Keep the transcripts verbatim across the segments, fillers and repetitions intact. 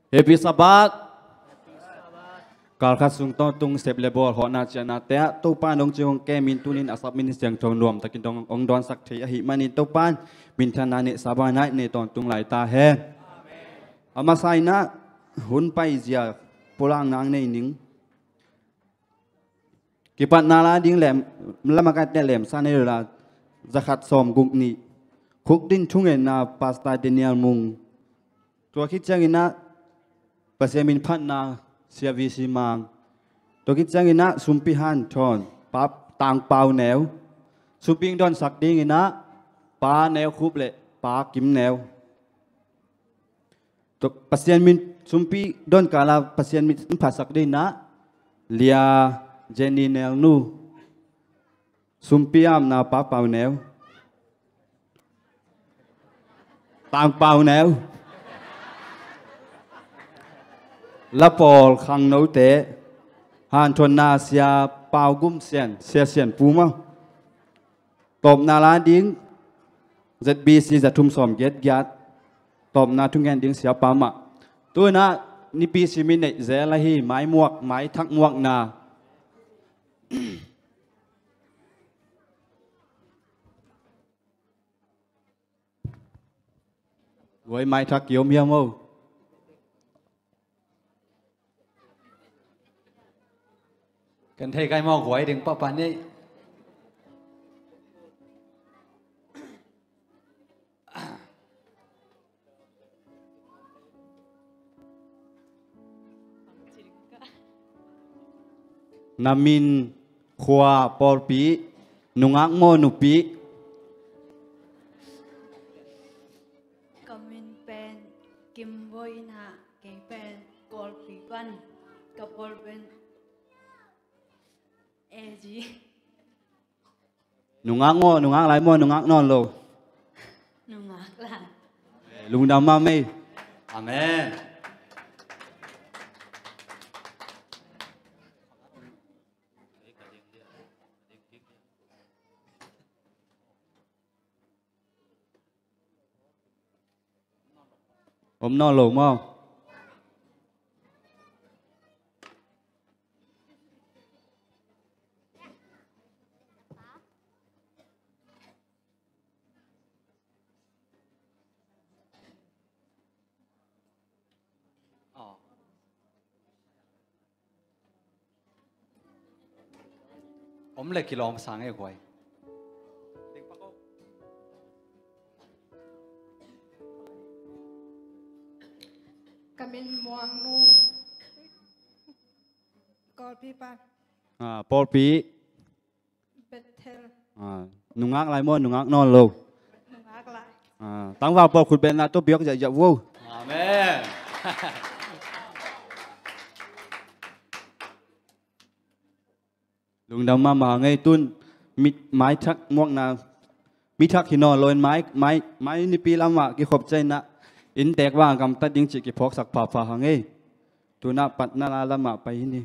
Happy Sabbath. Kalkhat sung tawntung sep le bawl hawhna cianna te ah Topa nong ci hong kem in, tunin a sap min siangtho nuam takin dong hong dawnsak thei ahih manin Topa in minthanna nei, Sabbath night nei tawntung lai ta hen. A masa in ah hun paizia pulak nang nei ning. Kipatna la ding lem, lamakaite lemsa nei lo la, zakhat sawm guk nih. Khukdin thungetna Pastor Daniel Mung. Tua khit ciangin ah Pasian min phatna Sia V C Mang. Tua khit ciangin ah sumpi hanthawn Pa Tang Pau Neu. Sumpi hong dawnsak dingin ah Pa Neu Khup le Pa Kim Neu. Tua Pasian min sumpi dawn kala Pasian min phatsak dingin ah Lia Jenny Nel Nu. Sumpi amna Pa Pau Neu, Tang Pau Neu. La pawl khangnote, hanthawnna Sia Pau Gum Sian, Sia Sian Pu maw. Tawpna la ding Z B C za thum sawm giat giat. Tawpna thungen ding Sia Pa mah. Tu in ah Nipi sim i neih zel ahi, mai muak, mai thak muakna. Guai mai thak ki om hiam o. Kan thei kai maw guai ding pahpah ni. Na min, khua, pawlpi, nungak maw nupi? Ka min pen Kim Voi in ah, kei pen Kawlpi pan, ka pawl pen A G. Nungak maw, nungak lai maw, nungak nawn lo? Nungak lai. Lungdam mahmah ei. Amen. Om nawn lo maw? Om le kilawm sang e guai. Ka min Muang Nu. Kawlpi pan. Ah, pawlpi. Bethel. Ah, nungak lai maw, nungak nawn lo? Nungak lai. Ah, tangval pawl khut beng na to biak ziahziah vo. Amen. Lungdam mahmah hang ei. Tun mi, mai thak muakna, mi thak hi nawn lo in mai, mai, mai nipi lamah kikhop ciangin ah inntek vang gamtat ding cih kiphawksak phapha hang ei. Tun ah patna la lamah pai hi ni.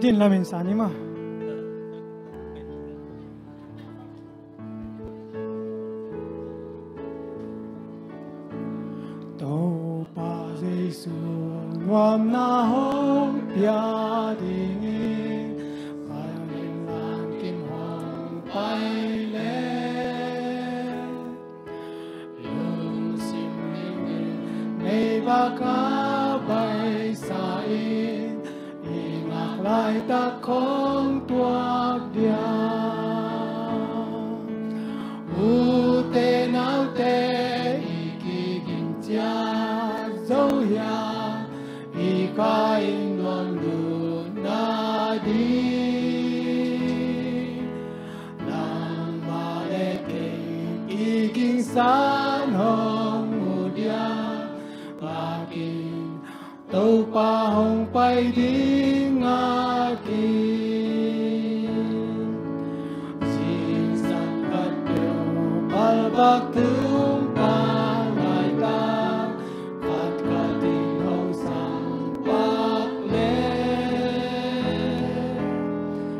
Din lamin sa ni maw. Topa Jesu nuamna hong pia dingin, Panin langkim hong pai le. Lungsim ningin meibak a baisa in, i ngak laitak khong tuak dia. Ute naute, i kiging ciat zo hiam, i kha in nuam lutna ding. Nangmah le kei kigingsan hong mu dia, pakin Topa hong pai ding a kin. Zingsang khat peuh palbak tung pan laitak, khat khat in hong sang pak le,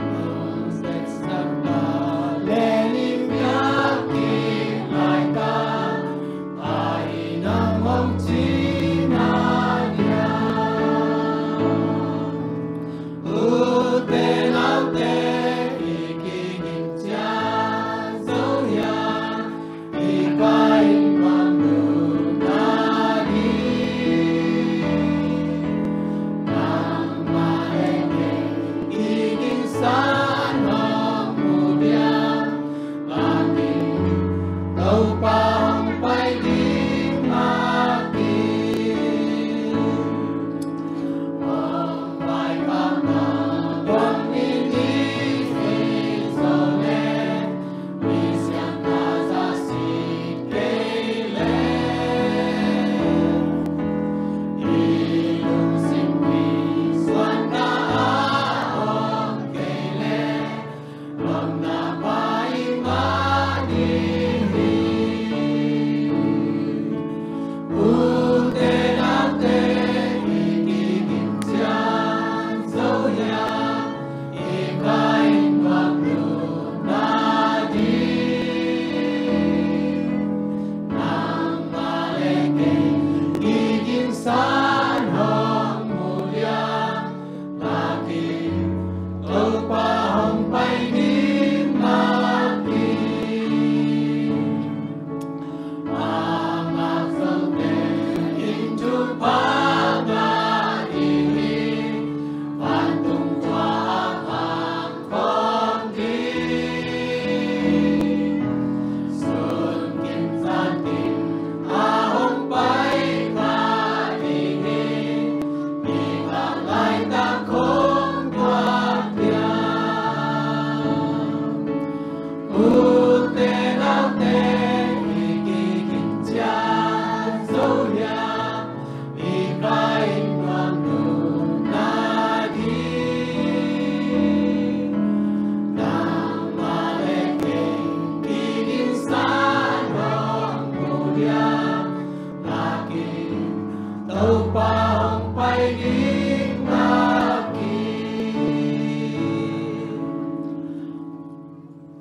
hong teksak ta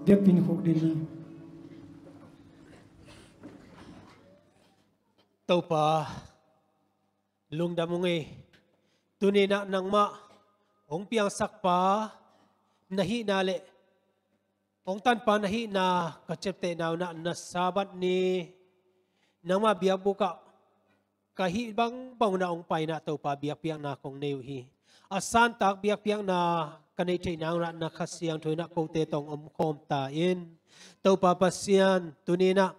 Biakpiak khuk ding. Topa, lungdam ung ei. Tuni-in ah nangmah hong piangsak pa na hihna le hong tanpa na hihna ka ciaptehna un ah, na Sabbath ni nangmah biakbuk ah ka hih bangbang un ah hong pai in ah, Topa, biakpiakna kong nei uh hi. A santak biakpiakna ka neih theihna un ah, na Kha Siangtho in ah kote tawh hong omkhawm ta in. Topa Pasian, tuni-in ah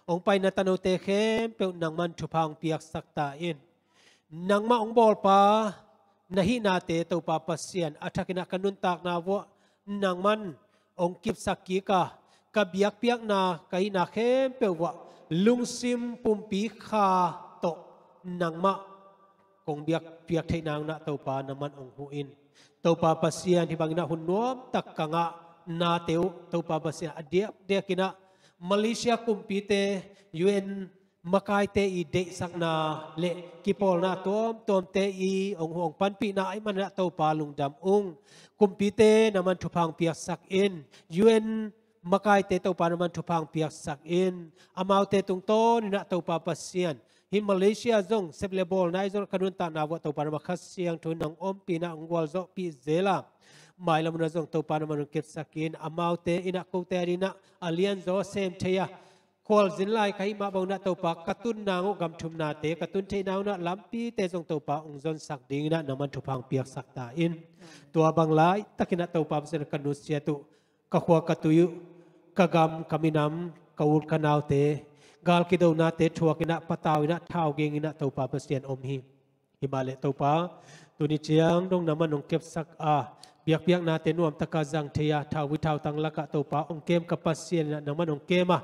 hong pai na tanote khempeuh nangman thupha hong piaksak ta in. Nangmah hong bawlpa na hihnate, Topa Pasian, a thakin ah ka nuntakna vuah nangman hong kipsak kik a, ka biakpiakna ka hihna khempeuh vuah lungsim pumpi kha tawh nangmah kong biakpiak theihna un ah, Topa, nangman hong huh in. Topa Pasian, hih bangin ah hun nuamtak ka ngah nate uh, Topa Pasian, a diakdiakin ah Malaysia kumpite, U N makaite i deihsakna le kipawlna tuamtuamte i hong huh hong panpihna ahih manin ah, Topa, lungdam ung. Kumpite nangman thupha hong piaksak in. U N makaite, Topa, nangman thupha hong piaksak in. Amaute tungtawnin ah, Topa Pasian, hih Malaysia zong sep le bawlna i zong ka nuntakna vuah, Topa, nangmah Kha Siangtho in hong ompih in ah hong gualzawhpih zel a, mailam un ah zong, Topa, nangman hong kepsak in. Amaute in ah kote adingin ah a lianzaw sem thei a, khualzin lai ka hih mah bang un ah, Topa, ka tun nang uh gam thumnate ka tun theihna un ah lampite zong, Topa, hong zonsak dingin ah nangman thupha hong piaksak ta in. Tua bang laitakin ah, Topa Pasian, ka nusiat uh, ka khua ka tui uh, ka gam ka minam, ka u ka naute gal kidonate thuakin ah, patau in ah, thau gengin ah, Topa Pasian, om hi. Hih mah leh, Topa, tuni ciang dong nangman hong kepsak a, biakpiaknate nuamtak a zang thei a, thauvui thautang lakah, Topa, hong kem ka Pasian in ah nangman hong kem a,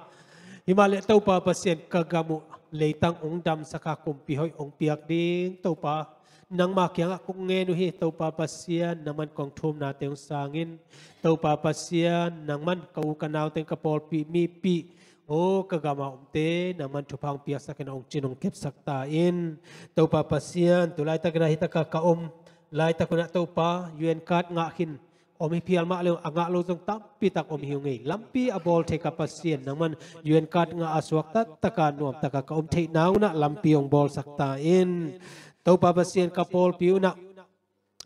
hih mah leh, Topa Pasian, ka gam uh leitang hong damsak a, kumpi hoih hong piak ding, Topa, nangma kiangah kong ngen uh hi. Topa Pasian, nangman kong thumnate hong sang in. Topa Pasian, nangman ka u ka nau teng, ka pawlpi mipih, aw, ka gam a omte nangman thupha hong piaksak in, hong cin hong kepsak ta in. Topa Pasian, tu laitakin ah hih takah ka om laitak un ah, Topa, U N card ngah khin om hi phial mah le uh, a ngah lo zong tampi tak om hi ung ei. Lampi a bawl thei ka Pasian, nangman U N card ngah a suak taktak a, nuamtak a ka om theihna un ah lampi hong bawlsak ta in. Topa Pasian, ka pawlpi un ah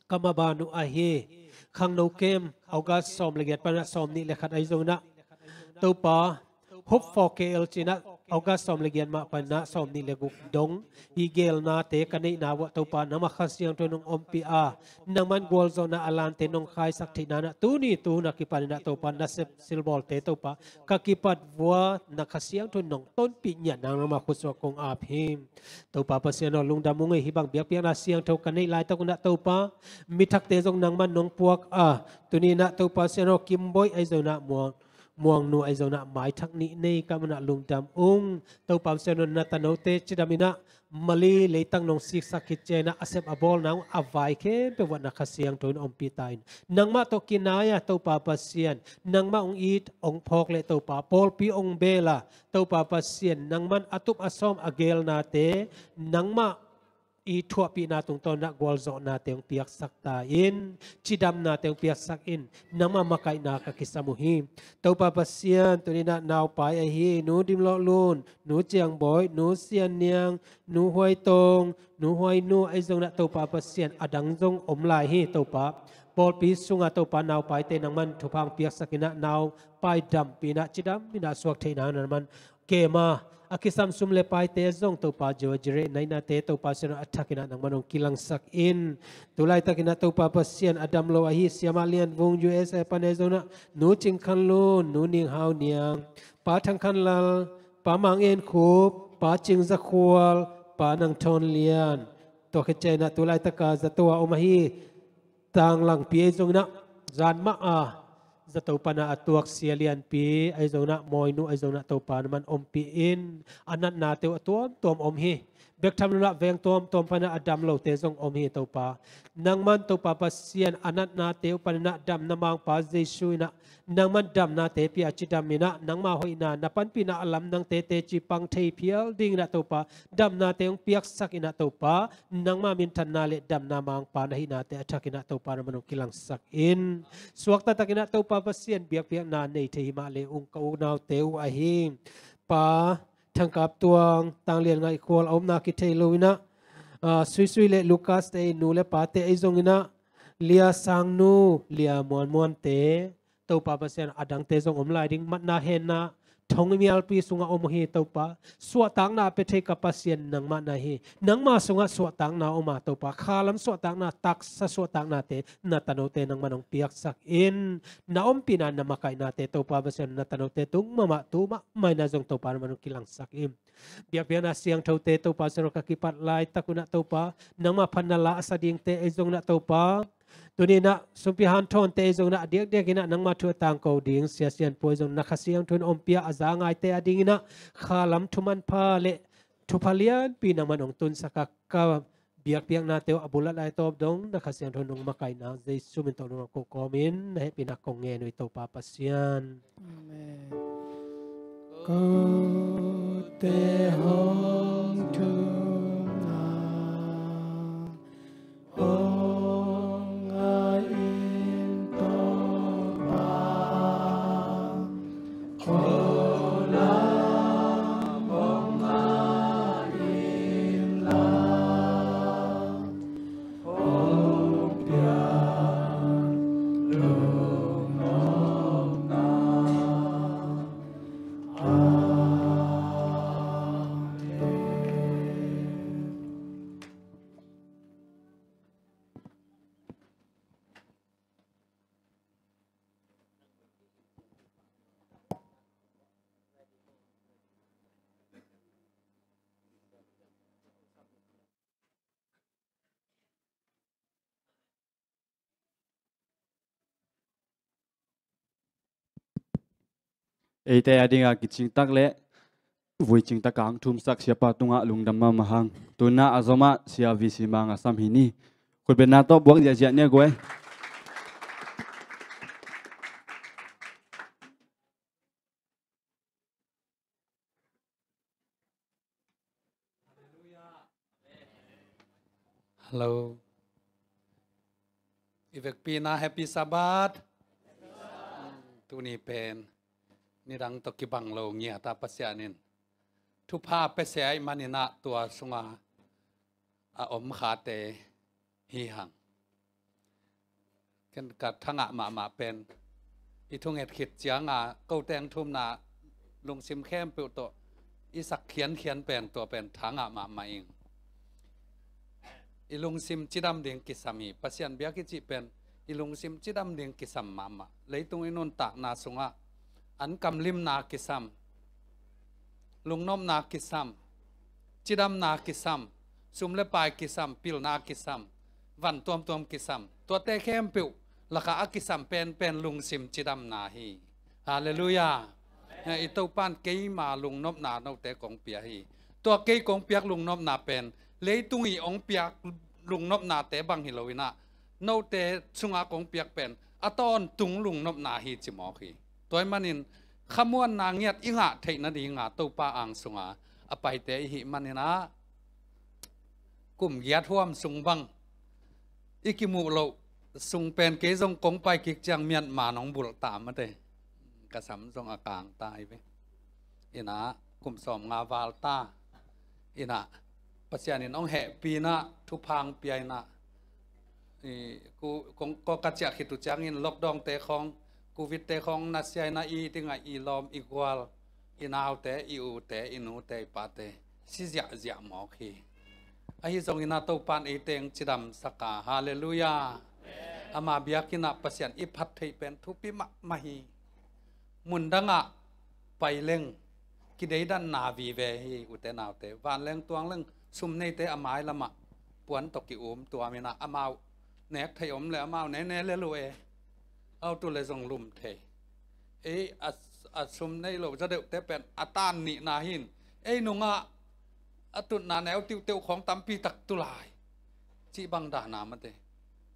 ka maban uh ahi khangno camp, August sawm le giat pan ah sawm nih le khat ahi zongin ah, Topa, Hope for K L ci-in ah August sawm le giat mah pan ah sawm nih le guk dong i geelnate ka neihna vuah, Topa, nangmah Kha Siangtho in hong ompih a, nangman gualzawhna a lante nong khaisak theihna un ah, tuni tu hun a kipanin ah, Topa, nasep silbawlte, Topa, ka kipat vuah na Kha Siangtho in nong tonpih ngiat nang, nangmah khutsuah kong ap hi. Topa Pasian aw, lungdam ung ei. Hih bang biakpiakna siangtho ka neih laitak un ah, Topa, mi thakte zong nangman nong puak a, tuni-in ah, Topa Pasian aw, Kimboih ahi zongin ah, Muang, Muangnu ahi zongin ah, maithak nih nei ka hih manin ah lungdam ung. Topa Pasian aw, na tanote cidam in ah, Mali leitang nong siksak khit ciangin ah, a sep a bawlna uh a vai khempeuh vuah na Kha Siangtho in ompih ta in. Nangmah tawh kinai a, Topa Pasian, nangmah hong it hong phawk leh, Topa, pawlpi hong beel a, Topa Pasian, nangman a tup a sawm a geelnate nangmah i thuahpihna tungtawn ah gualzawhnate hong piaksak ta in, cidamnate hong piaksak in, nangmah makaihna ka kisam uh hi. Topa Pasian, tuni-in ah naupai ahi Nu Dim Lawh Lun, Nu Ciang Bawi, Nu Sian Niang, Nu Huai Tawng, Nu Huai Nu ahi zongin ah, Topa Pasian, a dang zong om lai hi, Topa. Pawlpi sungah, Topa, naupaite nangman thupha hong piaksak in ah, naupai dampih in ah, cidam in ah suak theihna un ah nangman kem a, a kisam sum le paite zong, Topa, Jehovah Jireh nainate, Topa Pasian aw, a thakin ah nangman hong kilangsak in. Tu laitakin ah, Topa Pasian, a dam lo ahi Siamah Lian Vung, U S A pan ahi zongin ah, Nu Cing Khan Lun, Nu Ning Hau Niang, Pa Thang Khan Lal, Pa Mang En Khup, Pa Cing Za Khual, Pa Nang Thawn Lian. Tua khit ciangin ah, tu laitaka zato a om ahi Tang Lang Pi ahi zongin ah, zan mah a zato pana a tuak sia lianpi, ahi zongin ah mawinu, ahi zongin ah Topa na man ompih in. A natnate uh a tuamtuam om hi. Bek tham lo in ah veng tuamtuam pana a dam lote zong om hi Topa. Nangman Topa Pasian a natnate uh panin ah damna mangpa Jesu in ah nangman damnate pia cidam in ah nangma hoihna na panpihna a lamdangte teci pang thei phial dingin ah Topa damnate hong piaksak in ah Topa nangma minthanna le damna mangpa na hihnate a thakin ah Topa na man hong kilangsak in. Suakta takin ah Topa Pasian biakpiakna nei thei hi mah le ung ka unaute uh ahi Pa Thangkap Tuang, Tanglian Ngaihkhual a omna kithei lo in ah, ah, Suisui le Lucas te i nu le pate ahi zongin ah Lia Sangnu, Lia Muanmuante, Topa Pasian a dangte zong om lai ding, matna henna thong mialpi sungah om uh hi Topa. Suahtakna a pia thei ka Pasian nangmah na hi. Nangma sungah suahtakna om a Topa, khalam suahtakna, taksa suahtaknate na tanote nangman hong piaksak in. Na ompihna na makaihnate Topa Pasian na tanote tung mahmah tu mahmah in ah zong Topa na man hong kilangsak in. Biakpiakna siangthote Topa Pasian ka kipat laitak un ah Topa nangma phatna la a sa dingte ahi zongin ah Topa, tuni in ah sumpi hanthawnte ahi zongin ah a diakdiakin ah nangma thu a tangko ding sia sianpuai zong na Kha Siangtho in ompia a za ngaite a dingin ah khalam thu manpha le thupha lianpi nangman hong tunsak a ka biakpiaknate uh a bul a lai tawp dong na Kha Siangtho nong makaihna Jesu min tawh nong ko kawmin na hehpihna kong ngen uh hi Topa Pasian. Amen. Kote hong thum a hong a in Topa, ko lam hong a in la. Eite a dinga kicingtak le vuicingtak a hong thumsak siapa tungah lungdam mahmah hang. Tuna a zomah sia V C Mang a sam hi ni. Khutbetna tawh buak ziahziah ni a guai. Halleluiah. Hallo. I vekpi in ah Happy Sabbath. Tuni pen nidang tawh kibang lo ngiat a Pasian in thupha pia sia ahih manin ah tua sunga a om khate hi hang. Ken ka thangah mahmah pen i thunget khit cianga ko teng thumna lungsim khempeuh tawh i sak khiankhian pen tua pen thangah mahmah ing. I lungsim cidam ding kisam hi. Pasian biak i cih pen i lungsim cidam ding kisam mahmah. Leitung i nuntakna sungah an kamlimna kisam, lungnopna kisam, cidamna kisam, sum le pai kisam, pilna kisam, van tuamtuam kisam, tuate khempeuh lakah a kisam penpen lungsim cidamna hi. Halleluiah. I Topan keima lungnopna note kong pia hi. Tua kei kong piak lungnopna pen leitung i hong piak lungnopnate bang hi lo in ah note sunga kong piak pen a tawntung lungnopna hi ci mawk hi. Tua ahih manin khamuanna ngiat i ngah theih nadinga Topa ang sunga a paite i hih manin ah kum giat huam sung bang i kimuh loh sung pen kei zong kong pai kik ciang Myanmar nong bulh ta mate. Ka sam zong a kang ta hi ve. In ah kum sawmnga val ta. In ah Pasian in hong hehpih in ah thupha hong pia in ah i, ku, kong, ko ka ciah khit uh ciangin lockdown te khawng, covid te khawng nasia in ah i dingah i lawm i gual, i naute, i ute, i nute, i pate si ziahziah mawk hi. Ahi zongin ah Topan ei teng cidamsak a, halleluiah. Ama biakinn ah Pasian i phat theih pen thupi mahmah hi. Mundangah pai leng kideidanna vive hi ute naute. Vanleng tuangleng sum neite a mailamah puan tawh ki-um tuam in ah amau nek theih om le amau nene lel uh e. Autu le zong lum thei. Ei a, a sum nei lo za deuhte pen a tan nihna hin ei nungah a tutna neu tiuhteuh khawng tampi tak tu lai. Cih bang dana mate.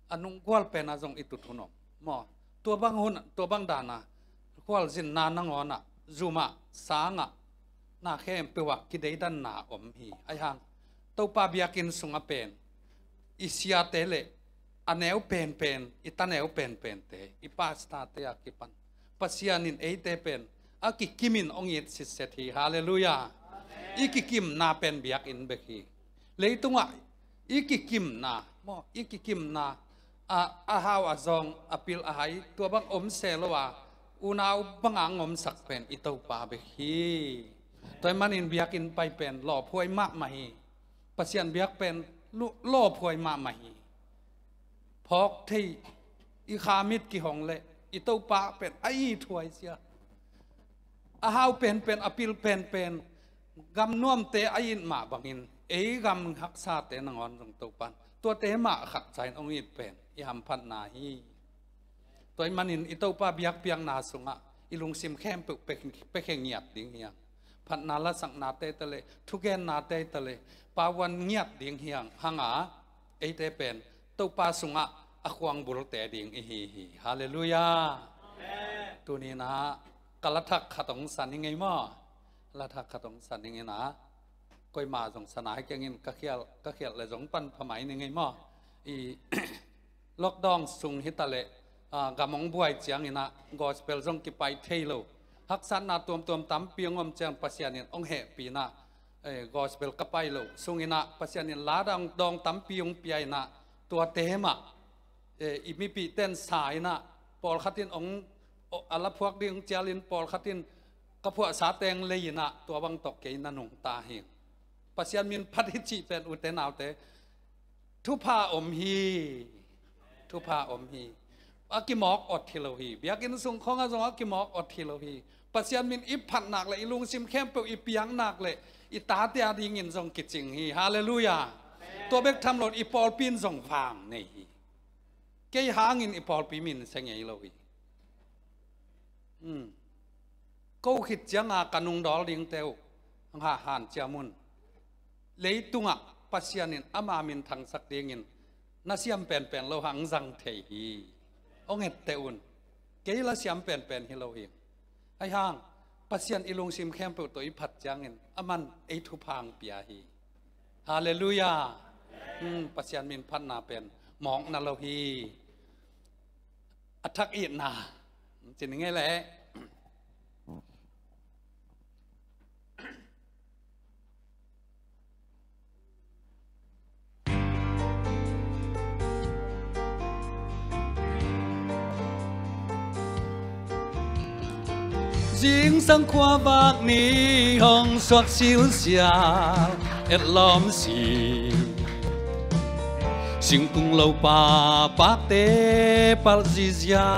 A nunggual pena zong i tut hun om maw? Tua bang hun, tua bang dana khualzinna nangawnah zumah sangah na khempeuh ah kideidanna om hi. Aihang Topa biakinn sungah pen i siate le a neu penpen, i ta neu penpente, i pastate a kipan Pasian in eite pen a kikimin hong it sitset hi. Halleluiah. I kikimna pen biakinn bek hi. Leitungah i kikimna maw, i kikimna a, a hau a zawng a pil a hai tua bang om se lo a, unau banga ngomsak pen i Topa bek hi. Tua ahih manin biakinn pai pen lawphuai mahmah hi. Pasian biak pen lu-, lawphuai mahmah hi. Phawk thei i kha mit kihong le i Topa pen a it huai sia. A hau penpen, a pil penpen, gam nuamte a it mah bangin ei gam haksate nangawn zong Topan tuate mah khat sa in hong it pen i hamphatna hi. Tua ahih manin i Topa biakpiakna sungah i lungsim khempeuh pek, pekhe ngiat ding hi hang. Phatna lasaknate ta le, thugennate ta le, pauan ngiat ding hi hang, hanga eite pen Topa sungah a khuangbulte ding i hi hi. Halleluiah. Amen. Tuninah ka lathak khat hong san hi ngei maw? Lathak khat hong san hi ngei na. Koima zong sana hi kengin ka khial, ka khial le zong pan phamai ni ngei maw? I lockdown sung hi ta le, ah, gam hong buai cianginah gospel zong kipai thei lo. Haksatna tuamtuam tampi hong om ciang Pasian in hong hehpih inah, eh, gospel ka pai lo sunginah Pasian in la dang dawng tampi hong pia inah tuate mah, eh, i mipihte in sa inah pawlkhat in hong, a la phuak ding hong cialin pawlkhat in ka phuahsa teng lei inah tua bang tawh kei na nungta hi. Pasian min phat hi cih pen ute naute thupha om hi. Thupha om hi. A kimawk awt hi lo hi. Biakinn sung khawngah zong a kimawk awt hi lo hi. Pasian min i phat nak le i lungsim khempeuh i piak nak le i tate a dingin zong kicing hi. Halleluiah. Tua bek tham lo in i pawlpi in zong vang nei hi. Kei hangin i pawlpi min se ngei lo hi. Hmm. Ko khit cianga ka nungdawl dingte uh hong ha hanciam un. Leitungah Pasian in ama min thangsak dingin na siam penpen lo hang zang thei hi. Hong etteh un. Kei la siam penpen hi lo hi. Aihang Pasian i lungsim khempeuh tawh i phat ciangin aman ei thupha hong pia hi. Halleluiah. Hmm, Pasian min phatna pen mawkna lo hi. A thak itna ci ni ngei leh. Zingsang khuavak ni hong suak silsial etlawm si. Singkung lopa pakte palh zizia.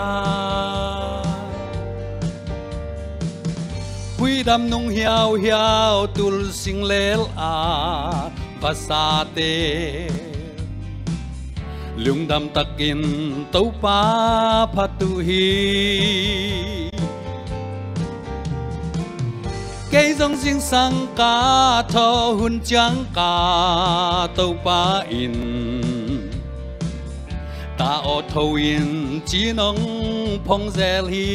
Huidam nung hiauhiau tul singlel a vasate. Lungdam takin Topa phat uh hi. Kei zong zingsang ka tho hun ciang ka Topa in ta aw tho in ci nong phong zel hi.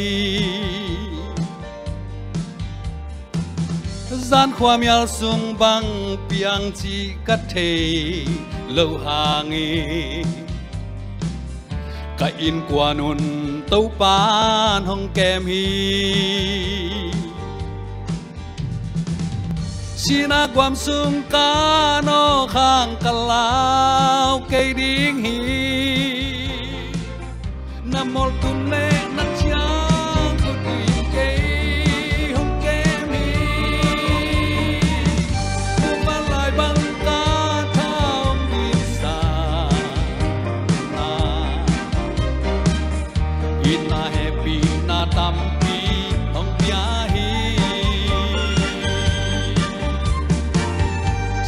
Zan khuamial sung bang piang cih ka thei lo hang hi. Ka innkuan un Topan hong kem hi. Sina guam sung ka nawk hang ka lau kei ding hi. Na moltum le na ciang khut in kei hong kem hi. Upa lai bang ka thaum ding sa na. Itna hehpihna tampi hong pia hi.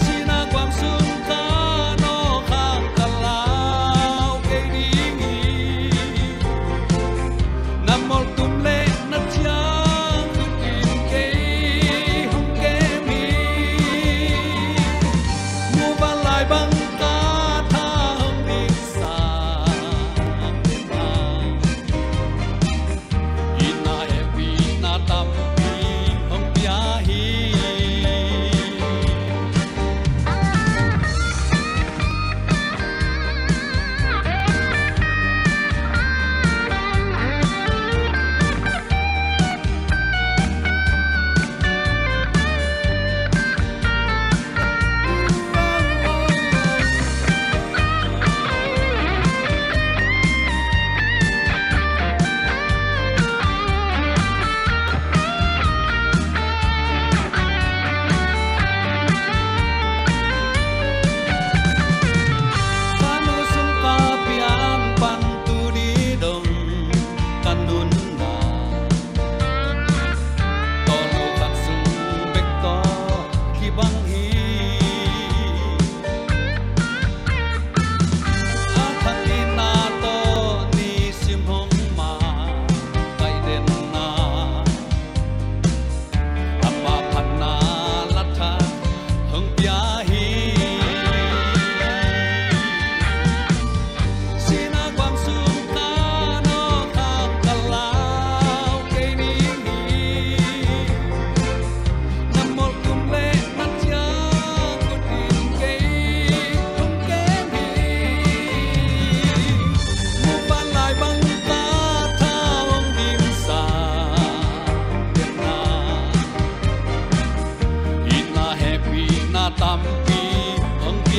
Sina guam sung ka nawk hang ka lau kei ding hi.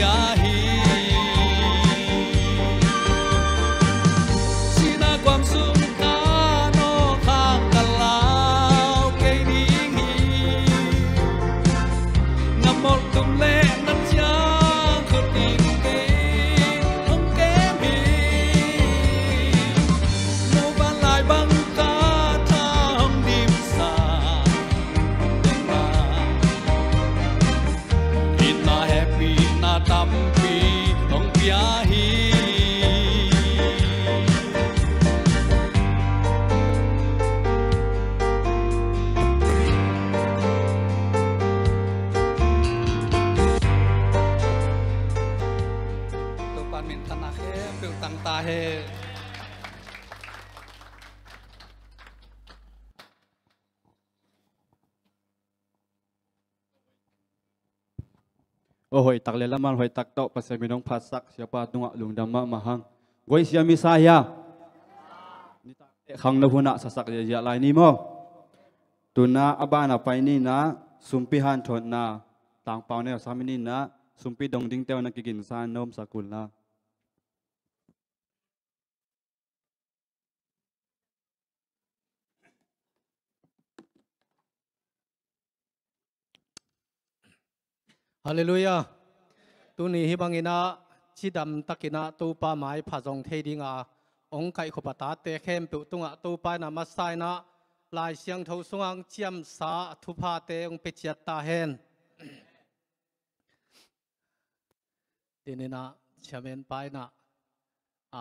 Ahi. Sihna kuam sung ka nawk hang ka lau kei ding hi. Na mawlh tum leh na ciang khut in kei hong kem hi. No vanlai bang ka tha hong dimsa ding a, itna hehpihna tampi hong pia hi. Topa'n minthanna khempeuh tang ta hen. Aw, hoih tak le laman hoih tak tawh Pasian min hong phatsak siapa tungah lungdam mahmah hang. Guai sia misa hia? Nitak khangno hunah sasak ziahziah lai ni maw? Tuna a ban a pai ni na, sumpi hanthotna tangpau neu sam ni na, sumpi dong dingte uh na kiginsa nomsak un la. Halleluiah. Tuni hih bangin ah cidam takin ah Topa maipha zong thei ding a hong kaihkhop a tate khempeuh tungah Topa in ah masa in ah Lai Siangtho sungah hong ciamsa a thuphate hong pia ciat ta hen. Tuni in ah chairman pa in ah, a,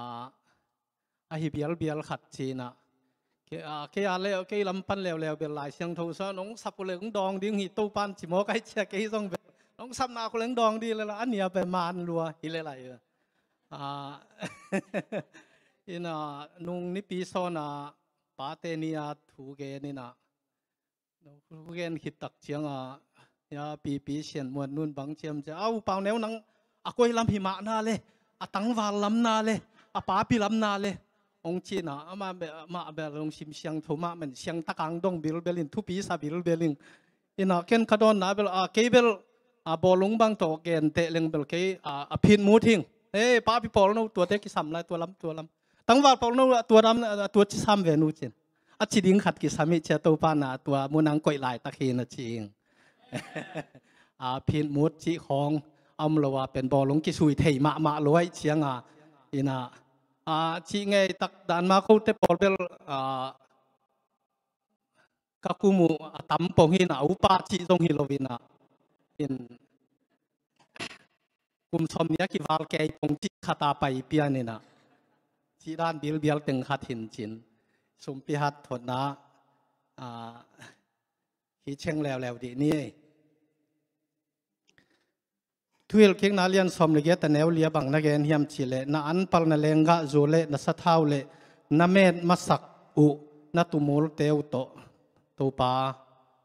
ahi bialbial khat ci in ah, kei, a, kei a leh, kei lam pan leuleu bel Lai Siangtho sungah nong sap uh leh hong dawng ding hi Topa'n ci maw kai cia kei zong bel. Nong sapna uh leh hong dawng ding leh la, a nia bel man lua hi leh lai. A, in ah, nung nipi sawn ah pate ni a thu gen in ah, thu gen khit tak ciang a, ya, pipi Sian Muan Nun bang ciam ciang, a, U Pau Neu nang a koi lam hi mah na le, a tangval lam na le, a papi lam na le, hong ci in ah, amah bel, amah bel hong sim siangtho mahmah in, siang tak a hong dong bilbel in, thupi sa bilbel in. In ah ken ka dawnna bel, a, kei bel, a, bawlung bang tawh gen teh leng bel kei, a, a phit mut hing. Ei, papi pawl no tuate kisam lai, tua lam, tua lam. Tangval pawl no, a, tua lam, a, tua ci sam ve nu cin. A ci ding khat kisam hi cia Topa'n ah tua mun ah hong koih laitak hi na ci ing. A, phit mut cih khawng a om lo a pen bawlung kisui thei mahmah lo ahih ciang a, in ah, a, cih ngei tak dan mah kote pawl bel, a, ka kum uh a tam pong hi in ah, upa cih zong hi lo in ah, in kum sawm nih a kival kei pong cih khat a pai pian in ah, cih dan bilbial teng khat hi in cin, sumpi hanthotna, a, hi ceng leuleu dih ni. Thuhilhkikna lian sawm le giat a neu li ah bang na gen hiam cih leh, na anpalna lenggahzu le na sathau le na met masak uh na tumulte uh tawh Topa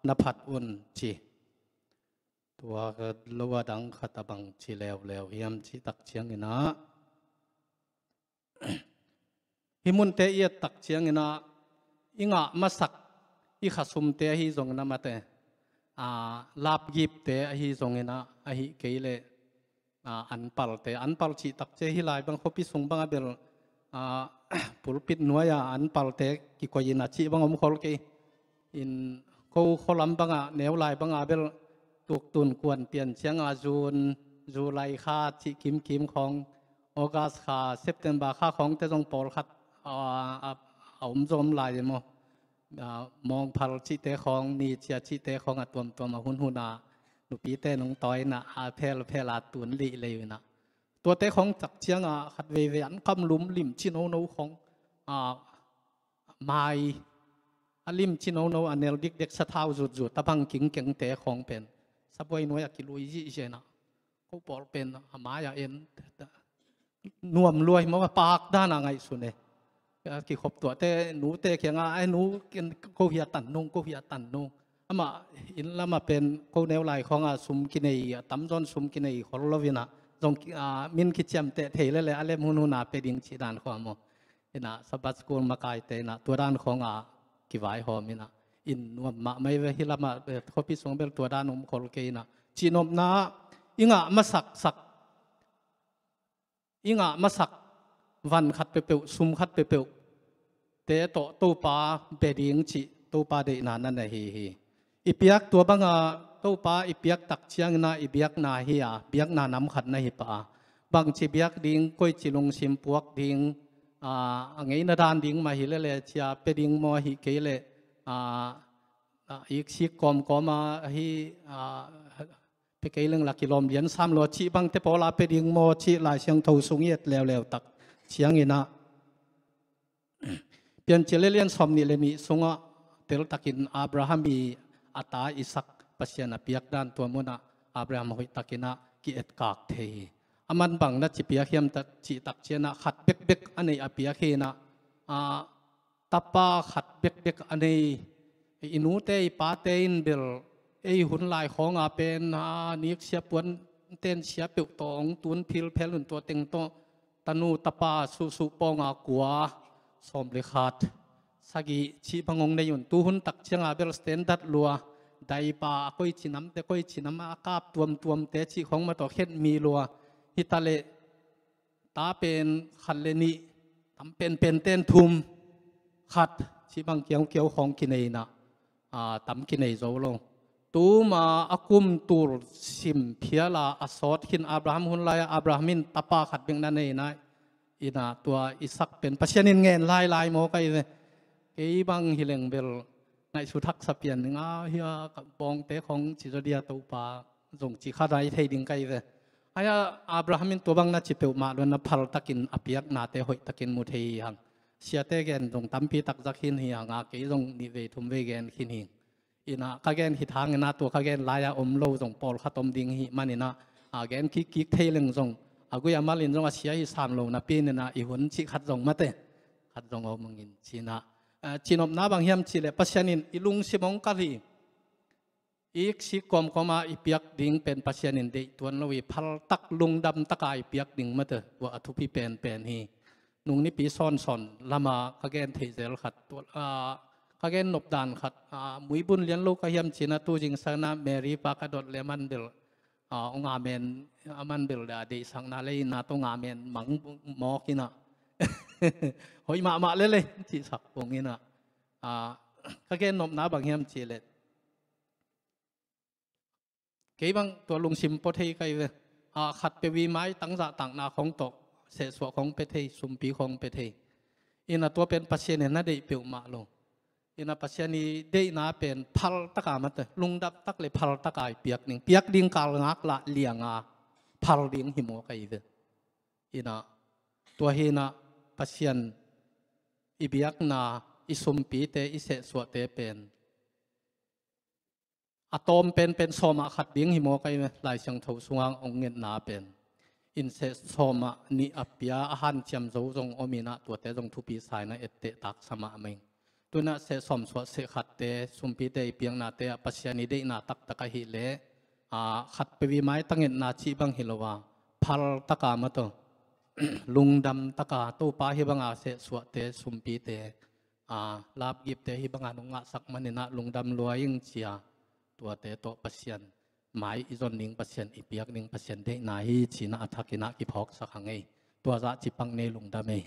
na phat un ci. Tua lo a dang khat a bang ci leuleu hiam cih tak ciangin ah, hih munte i et tak ciangin ah, i ngah masak i khasumte ahi zongin ah mate, a, lapgipte ahi zongin ah, ahih kei leh, a, anpalte, anpal cih tak ciang hih lai bang khuapi sung bang a bel, a, pulpit nuai a anpalte kikoih in a cih bang om khol kei. In ko khualam bang a, neu lai bang a bel tuktun kuan pian ciang a, June, July kha cih kimkim khawng, August kha, September kha khawngte zong pawlkhat, a, a, a om zom lai e maw? A, mawngphal cihte khawng, ni cia cihte khawng a tuamtuam a hunhun a, nupite nong tawi in ah, a phelphel a tun lih lei uh in ah. Tuate khawng tak ciang a khat veivei an kam lum lim ci nono khawng, a, mai a lim ci nono a nel dikdek sathau zutzut a bang kingkengte khawng pen sabuai nuai a kilui zihziah in ah, ko pawl pen a mai a en nuam lua hi maw, a pak dan a ngaihsun e. A kikhop tuahte nute kiangah, "Ai nu, ko hi a tan nung, ko hi a tan nung." Amah inn lam a pen ko neu lai khawng a sum kinei, a tamzaw in sum kinei khol lo in ah, zong ki, a, min kiciamteh thei lele a lem hunhun a pia ding cih dan khawng maw? In ah Sabbath School makaite in ah tua dan khawng a kivaihawm in ah, inn nuam mahmah hi ve, hih lam ah, eh, khuapi sung bel tua dan om khol kei in ah, cihnopna ah i ngah masaksak i ngah masak van khat peuhpeuh, sum khat peuhpeuh te tawh Topa bia ding cih Topa deihna na na hi hi. I piak tua banga Topa i piak tak ciangin ah i biakna hi a, biakna nam khat na hi pah a. Bangci biak ding, koici lungsim puak ding, a, a ngeina dan ding mah hi lele cia pia ding maw, ahi kei leh, a, a, iksik kawmkawm a, ahi, a, pia kei leng la kilawm lian sam lo cih bangte pawl a pia ding maw cih Lai Siangtho sung i et leuleu tak ciangin ah, Piancil lian sawmnih le nih sungah teltakin Abraham i a ta Isak Pasian a piak dan tua munah Abraham hoihtakin ah ki-etkak thei hi. A man bang na ci piak hiam ta, cih tak ciangin ah khat bekbek a neih a piak hi in ah, a, tapa khat bekbek a nei. I nute i pate in bel ei hun lai khawnga pen, a, nik sia puanten sia peuh tawh hong tun philphel un, tua teng tawh tanu tapa suhsuh pawnga kua, sawm le khat, sagih cih bang hong nei un. Tuhun tak cianga bel standard lua, daipa a koici namte, koici nam a kap tuamtuamte cih khawng mah tawh khen mi lua. Hi ta leh ta pen khat le nih, tam penpenten thum, khat cih bang kiaukiau khawng kinei in ah, a, tam kinei zo lo. Tuma a kum tul sim phial a a sawt khin Abraham hun lai-ah Abraham in tapa khat bek na nei in ah, in ah tua Isak pen Pasian in ngen lailai maw ka hi ve. Kei bang hi leng bel ngaihsut haksa pian ding a, hia ka bawngte khawng ci zaw dia Topa zong ci kha nai thei ding ka hi ve. Ahi a Abraham in tua bang na ci peuhmah lo in ah, phal takin a piaknate hoih takin mu thei hi hang. Siate gen zong tampi tak zak khin hi hang a, kei zong nih vei thum vei gen khin hi. In ah ka gen khit hangin ah tua ka gen lai-a om lo zong pawlkhat om ding hi manin ah, a, gen kikkik thei leng zong a gui a malin zong a sia hi sam lo napi in ah i hun cih khat zong mate, khat zong om hangin ci in ah, a, cinopna bang hiam cih leh Pasian in i lungsim hong kalh hi. Iksik kawmkawma i piak ding pen Pasian in deih tuan lo hi, phal tak lungdam taka i piak ding mate, tua a thupi penpen hi. Nung nipi sawnsawn lama ka gen theih zel khat, tua, a, ka gen nopdan khat, a, muibun lian lo ka hiam ci in ah tu zingsang in ah Mary pa ka dot le man bel, a, hong amen, a man bel a deihsakna le in ah tawh hong amen mang mawk in ah. Hoih mahmah lele, cihsak pong in ah. A, ka gen nopna bang hiam cih leh kei bang tua lungsim pua thei ka hi ve. A, khat peuh i maitang zahtakna khawng tawh sehsuah khawng pia thei, sumpi khawng pia thei. In ah tua pen Pasian in na deih peuhmah lo. In ah Pasian i deihna pen phal taka mate, lungdam tak le phal taka i piak ding. Piak ding kal ngak lah lianga phal ding hi maw ka hi ve. In ah tua hi in ah Pasian i biakna, i sumpite, i sehsuahte pen a tawm penpen sawmah khat ding hi maw ka hi ve. Lai Siangtho sungah hong ngetna pen in seh sawmah nih a pia a hanciam zo zong om in ah tuate zong thupi sa in ah etteh taksa mahmah ing. Tu in ah seh sawm suah seh khatte, sumpite i piaknate ah Pasian i deihna taktak ahih leh, a, khat peuh i maitang etna cih bang hi lo a, phal taka mate, lungdam taka Topa hih banga sehsuahte, sumpite, a, lapgipte hih banga nong ngahsak manin ah lungdam lua ing ci a, tuate tawh Pasian mai i zon ding, Pasian i piak ding, Pasian deihna hi ci in ah a thakin ah kiphawksak hang ei. Tua zah ci pak ni, lungdam ei.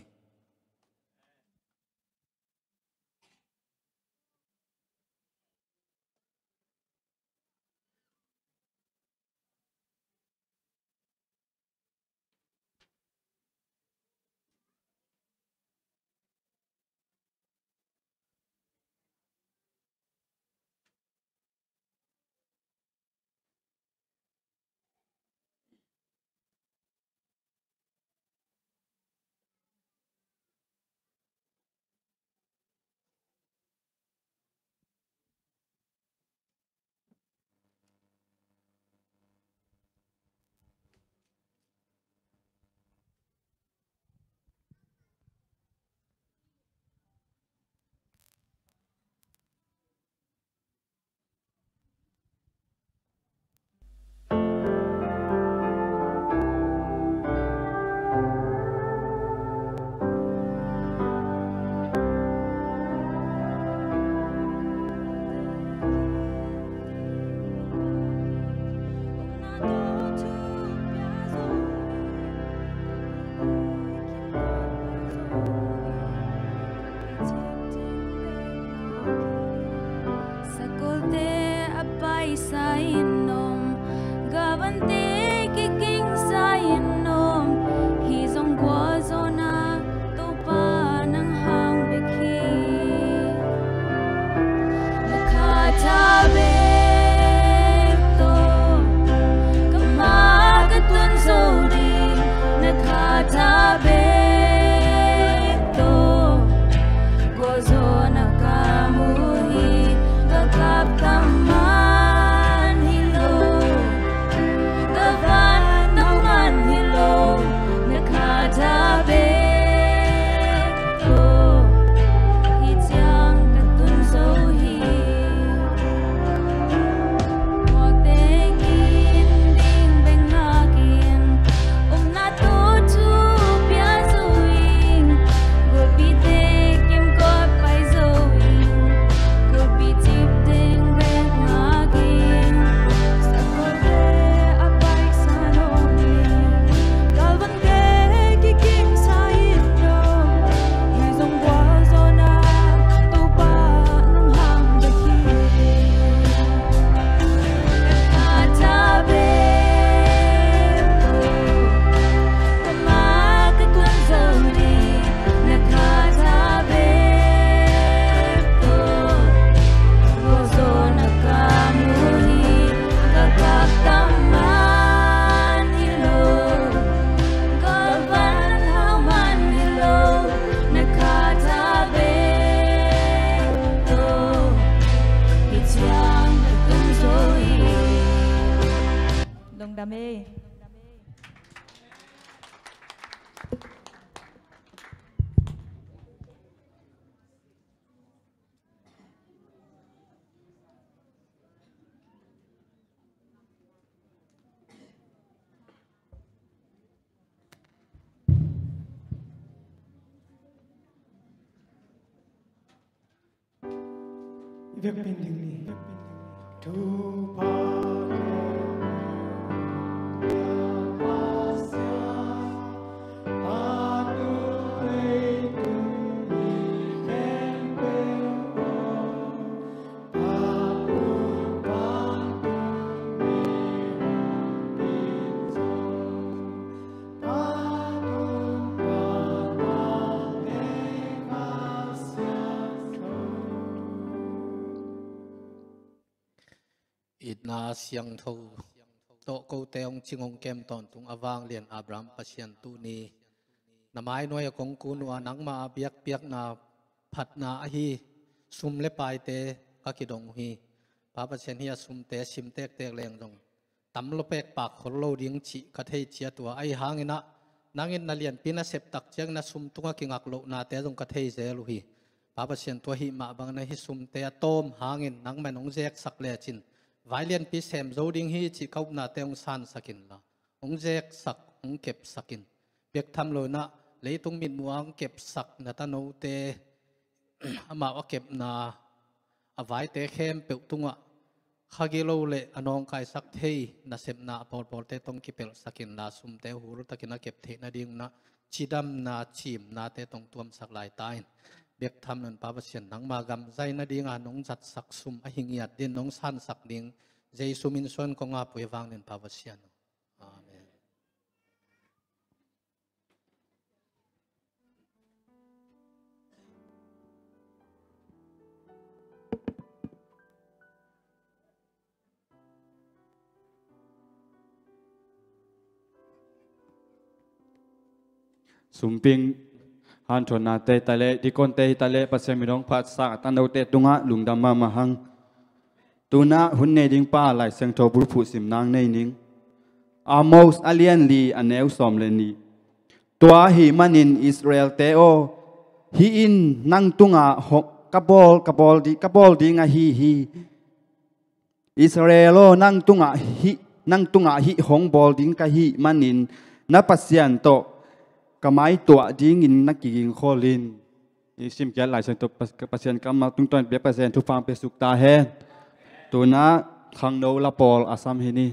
Sa in om, gavante kikingsa in om, hih zong gualzawhna Topa nang hang bek hi. Na khat a bek tawh ka ma ka tun zo ding, na khat a bek tawh gualzawhna ka mu hi. Ka kap tam man hi lo, ka van tam man hi lo, na khat a bek tawh hih ciang ka tun zo hi. Khuate kin ding bek ngakin, umna tawh thu pia zo ing, gulpite kimkot pai zo ing, gulpi cip ding bek ngakin, sakhualte a paiksa nuam ing, galvante kikingsa in om, hih zong gualzawhna Topa nang hang bek hi. Lungdam ei. I vekpi in ding ni. Thupha Itna siangtho tawh kote hong cing hong kem tawntung a vanglian Abraham Pasian, tuni na mai nuai-ah kong kun uh a, nangma a biakpiakna phatna ahi sum le paite ka kidong uh hi. Pa Pasian, hih a sumte sim tektek leng zong tam lo pek pak khol lo ding cih ka thei ciat uh a, ahi hangin ah nang in na lianpi nasep tak ciangin a sum tungah kingak lohnate zong ka thei zel uh hi. Pa Pasian, tua ahih mah bangin ah hih sumte a tawm hangin nangmah in hong zeksak lecin vai lianpi sem zo ding hi cih ka upnate hong sansak inla, hong zeksak, hong kepsak in. Biaktham lo in ah leitung mitmuh a hong kepsak na tanote amau a kepna a vaite khempeuh tungah kha gilo le a nawngkaisak thei nasepna a pawlpawlte tong kipelhsak inla, sumte hultakin a kep theih nadingin ah cidamna, cimnate tong tuamsak lai ta in. Biaktham lo in Pa Pasian, nangma gam zai nadinga nong zatsak sum ahi ngiat dingin nong sansak ding Jesu min suang kong ap uh hi, vanglian Pa Pasian. Amen. Sumping hanthotnate hi ta leh, dikonte hi ta leh, Pasian min hong phatsak a tanote tungah lungdam mahmah hang. Tu-in ah hun nei ding pa Lai Siangtho bulphuh sim nang nei ning. Amos a lian li a neu sawm le nih. Tua ahih manin Israel-te aw, hih in nang tungah hong, ka bawl, ka bawl di, ka bawl ding ahi hi. Israel aw, nang tungah hih, nang tungah hih hong bawl ding ka hih manin na Pasian tawh ka maituah dingin na kigingkhol in. I simkhiat Lai Siangtho Pas-, Pasian kammal tungtawn biak Pasian thupha hong pia suk ta hen. Tu-in ah khangno la pawl a sam hi ni.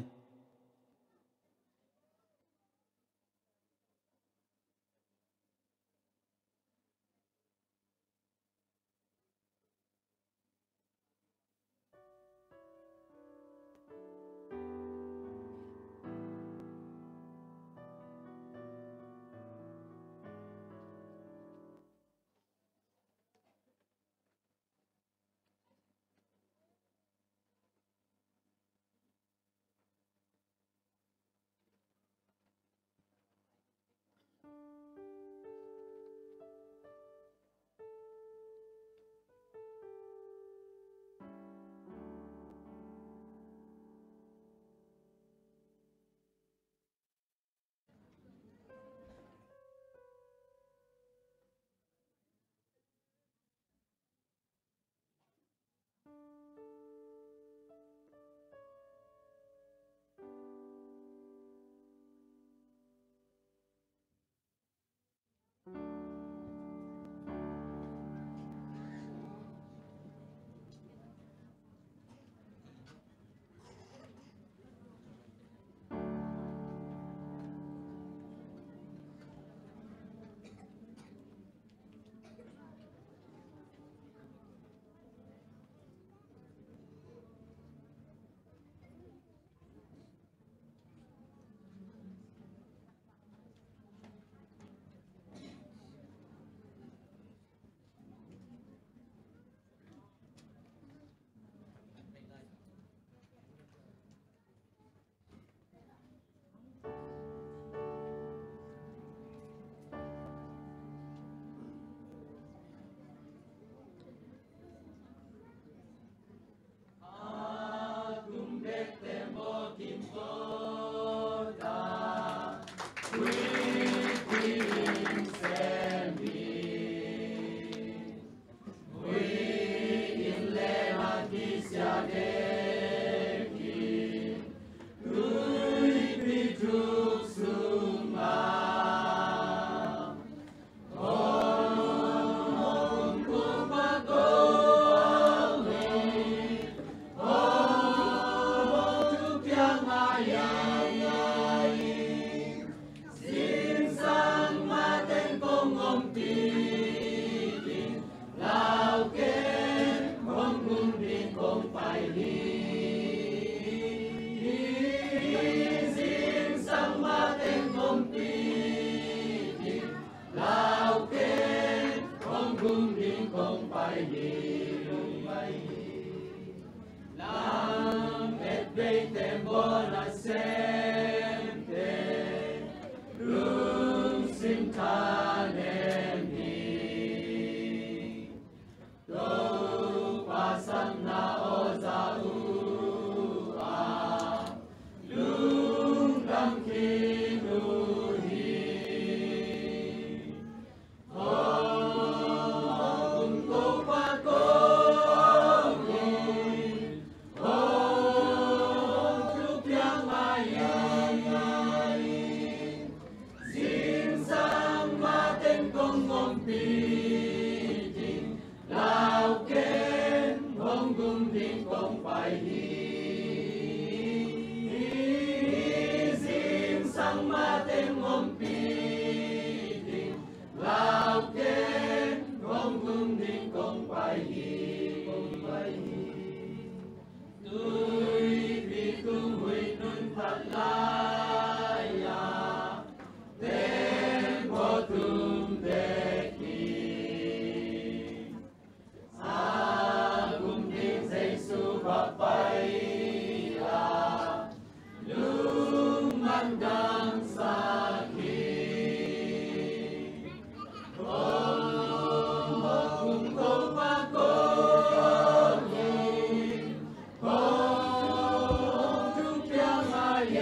Kua nasemte lungsim thanem hi. Topa sapna aw za uh a, lungdam khin uh hi. Hong Topa kong hi, hong thupiak mai hi. Zingsang mateng kong ompih ding, lau ken, hong gum ding kong pai hi. Zingsang mateng ompih ding, lau ken, hong gum ding kong pai hi, kong pai hi. Tuipi tung huih nun phat lai-a, tembaw tum dek hi. A gum ding Jesu va pai a, lungman dangsak hi. Hong, hong, hong, Topa kong hi, hong thupiak mai hi.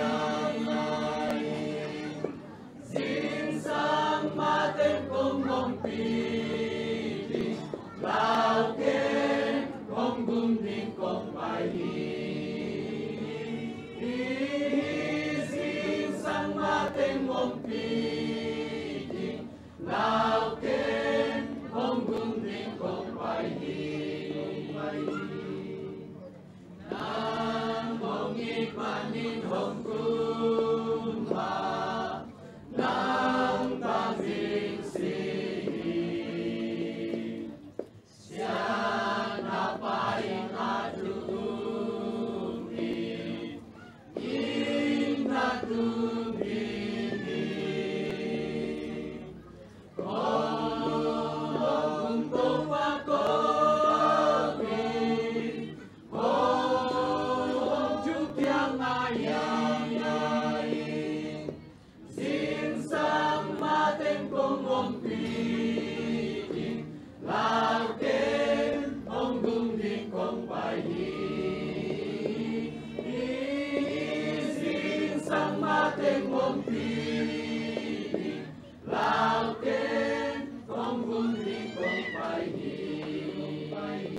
Zingsang mateng kong ompih ding, lau ken, hong gum ding kong pai hi. Zingsang mateng ompih ding, lau ken, hong gum ding kong pai hi, kong pai hi. Nang hong it manin hong kum a, nang tang ding si hi. Siatna pa in a tung hi, in a tung hi hi. Kong, Topa kong hi, kong thupiak mai hi. Zingsang mateng kong ompih ding, lau ken, hong gum ding kong pai hi. Zingsang mateng ompih ding, lau ken, hong gum ding kong pai hi, kong pai hi.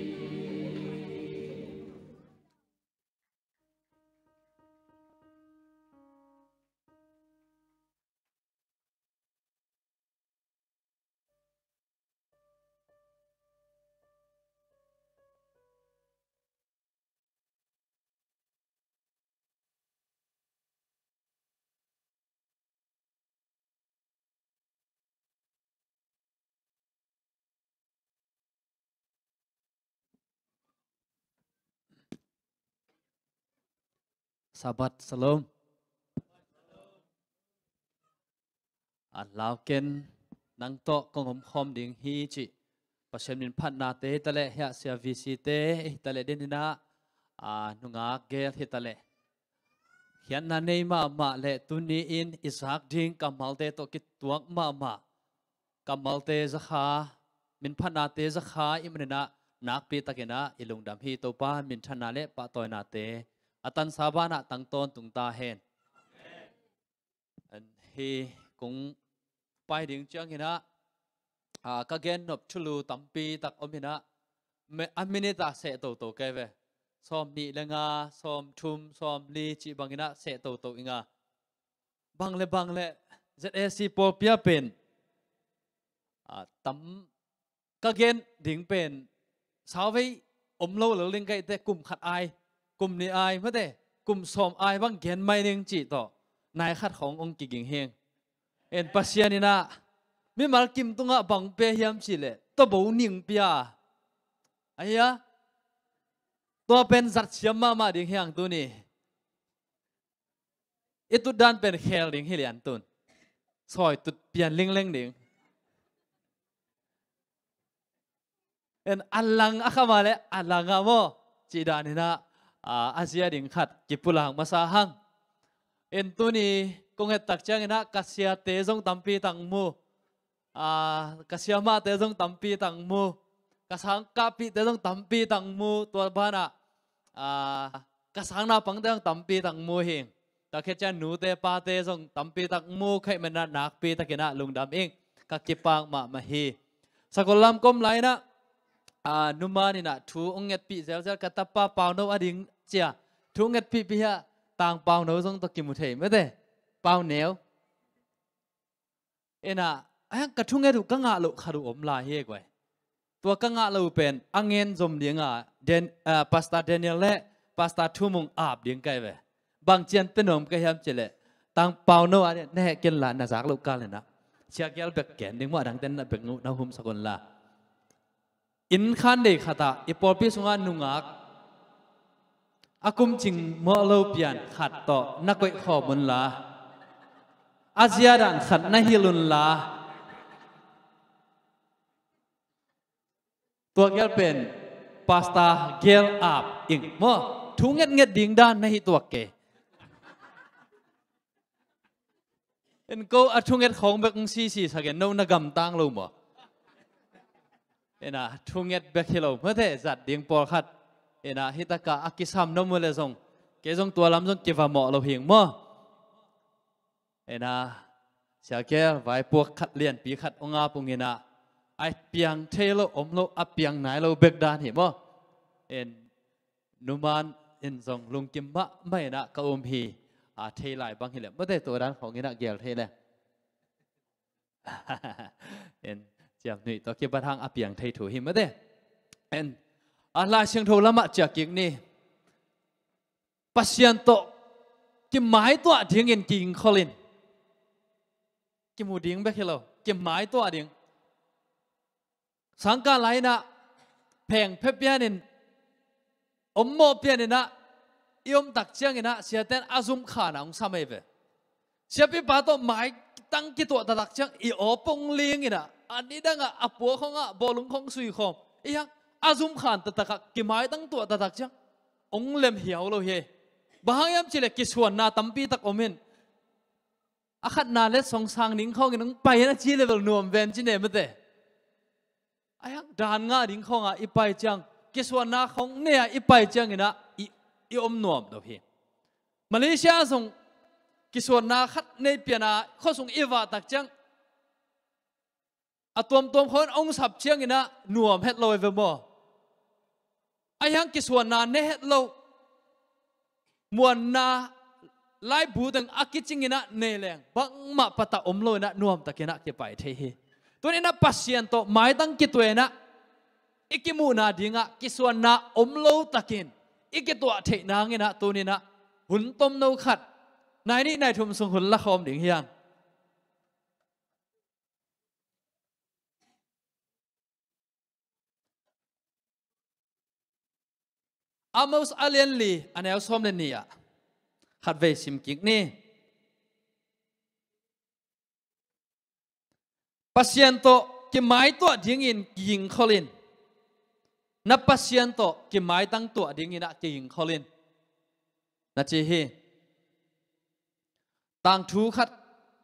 Sabbath Shalom. A lau ken, nang tawh kong om khawm ding hi cih Pasian min phatnate hi taleh, hiah sia V C te hi taleh, den inah, a, nungak gel hi taleh, khiatna nei mahmah le tuni in i zak ding kammalte tawh kituak mahmah kammalte zakha, min phatnate zakha i maninah, nakpi takinah i lungdam hi. Topa minthanna le pahtawinate a tansa banah tang tawntung ta hen. Hi kong pai ding cianginah, a, ka gennop thulu tampi tak om inah, a minute ah seh toto kei ve. Sawm nih le nga, sawm thum, sawm li cih banginah seh toto i nga. Bang le bang le Z A C pawlpi ah pen, a, tam ka gen ding pen, sauvei om lo lo ding ka hih teh, kum khat ai, kum nih ai, mate, kum sawm ai bang gen mai ning cih tawh, nai khat khawng hong kiging hing. En Pasian inah mimal kim tungah bang pia hiam cih leh, tawbo ning pia. Ahi a, tua pen zat siam mahmah ding hiang tuni. I tutdan pen khel ding hi lian tun. Sawi tut pian lingleng ding. En a lang a kham a le a lang a maw, cih dan inah, a, a zia ding khat kipulak masa hang. En tuni kong et tak ciangin ah ka siate zong tampi tak mu. A, ka siamahte zong tampi tak mu. Ka sangkahpihte zong tampi tak mu. Tua banah, a, ka sangnaupangte zong tampi tak mu hi. Tua khit ciang nute pate zong tampi tak mu khaih manin ah nakpi takin ah lungdam ing. Ka kipak mahmah hi. Sakol lam ka om lai-in ah, a, numan in ah thu hong ngetpih zelzel ka tapa Pauno a ding cia. Thu hong ngetpihpih hi a, Tang Pauno zong tawh kimu thei mate. Pauneu. En ah, a hiang ka thunget uh ka ngah loh khat uh om lai hi guai. Tua ka ngah loh uh pen a ngen zom ding a, Dan-, a, Pastor Daniel le Pastor Thumung ap ding ka hi ve. Bang ciang pia nuam ka hiam cih leh, Tang Pauno a ding na heh ken la, na zak loh kal in ah. Sia Gel bek ken ding maw, a dangte na bek na humsak un la. Inn khan dei khat ah i pawlpi sungah nungak a kum cing mawh lo pian khat tawh na koih khawm un la, a zia dan khat na hilh un la. Tua gel pen Pastor Gel ap ing maw. Thu ngetnget ding dan na hi tuak kei. En ko a thunget khawng bek hong sisi sak en, no na gamtang lo maw? En ah, thunget bek hi lo mate, zat ding pawlkhat. En ah, hi tak a a kisam nuam uh leh zong, kei zong tua lam zong kiva mawh lo hing maw? En ah, Sia Gel, vaipuak khat lianpi khat hong ap ung in ah, a piang thei lo, om lo, a piang nai lo bek dan hi maw? En, numan in zong lungkim mahmah in ah ka um hi, a, thei lai bang hi leh mate, tua dan khawng in ah gel thei leh. En, ciamnuih tawh kibat hang a piang thei thu hi mate. En, a, Lai Siangtho lamah ciah kik ni. Pasian tawh kimaituah dingin kigingkhol in. Kimu ding bek hi lo, kimaituah ding. Sangkah lai-in ah phengphe pianin, ommawh pianin ah i om tak ciangin ah siate'n a zumkhan ah hong sam ahi ve. Siapipa tawh maitang kituah taktak ciang i aw pong ling in ah, a nidang ah a pua khawng ah bawlung khawng sui khawm, i hiang a zumkhan taktak ah kimaitang tuah taktak ciang hong lem hiau lo hi. Bang hang hiam cih leh kisuanna tampi tak om in. A khatna letsong sang ding khawngin hong pai in a ci leh bel nuam ven ci ne mate. A hiang dan ngah ding khawng ah i pai ciang, kisuanna khawng nei a i pai ciangin ah i, i om nuam lo hi. Malaysia zong kisuanna khat nei pian a khuasung i vak tak ciang, a tuamtuam khawng in hong sap ciangin ah nuam het lo hi ve maw? A hiang kisuanna ne het lo, muanna laibu teng a kicing in ah nei leng bangmah patah om lo in ah nuamtak in ah kipai thei hi. Tuni in ah Pasian tawh maitang kituah in ah i kimuhna ding ah kisuanna om lo takin i kituah theih nang in ah tuni in ah hun tomno khat, nai nih nai thum sung hun la khawm ding hi hang. Amos a lian li, a neu sawm le nih ah khatvei sim kik ni. Pasian tawh kimaituah dingin kigingkhol in. Na Pasian tawh kimaitang tuah dingin ah kigingkhol in, na ci hi. Tangthu khat,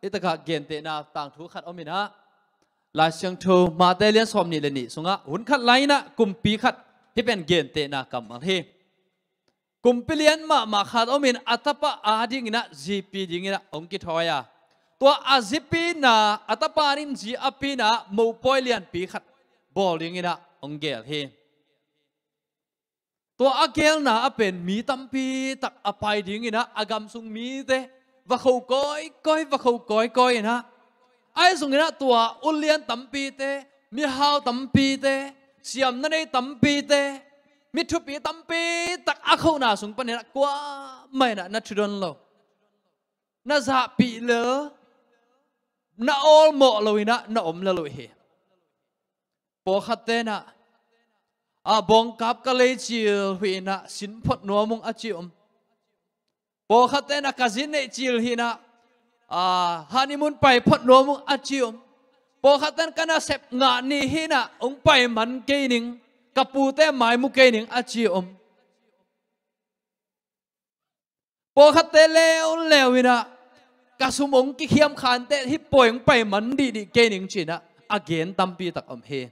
i takah gentehna tangthu khat om in ah, Lai Siangtho Mate lian sawm nih le nih sungah hun khat lai-in ah kumpi khat hih pen gentehna kammal hi. Kumpi lian mahmah khat om in a tapa adingin ah zipi dingin ah hong kithawi a, tua a zipina, a tapa adingin zi a pina mopawi lianpi khat bawl dingin ah hong gel hi. Tua a gelna ah pen mi tampi tak a pai dingin ah, a gamsung mite va kho kawikawi, va kho kawikawi in ah, ahi zongin ah tua ulian tampite, mihau tampite, siamna nei tampite, mi thupi tampi tak a khona sung panin ah kuamah in ah na thudon lo, na zahpih lel, na awlmawh lo in ah na om lel uh hi. Pawlkhatte'n ah, a, bawngkap ka lei cil hi in ah sin phot nuam ung a ci om. Pawlkhatte'n ah ka zi neih cil hi in ah, a, honeymoon pai phot nuam ung a ci om. Pawlkhatte'n ka nasep ngah ni hi in ah hong pai man kei ning, ka pute mai mu kei ning a ci om. Pawlkhatte leuleu inah ka sum hong kikhiam khanteh hih pawi hong pai man dihdih kei ning ci-inah a gen tampi tak om hi.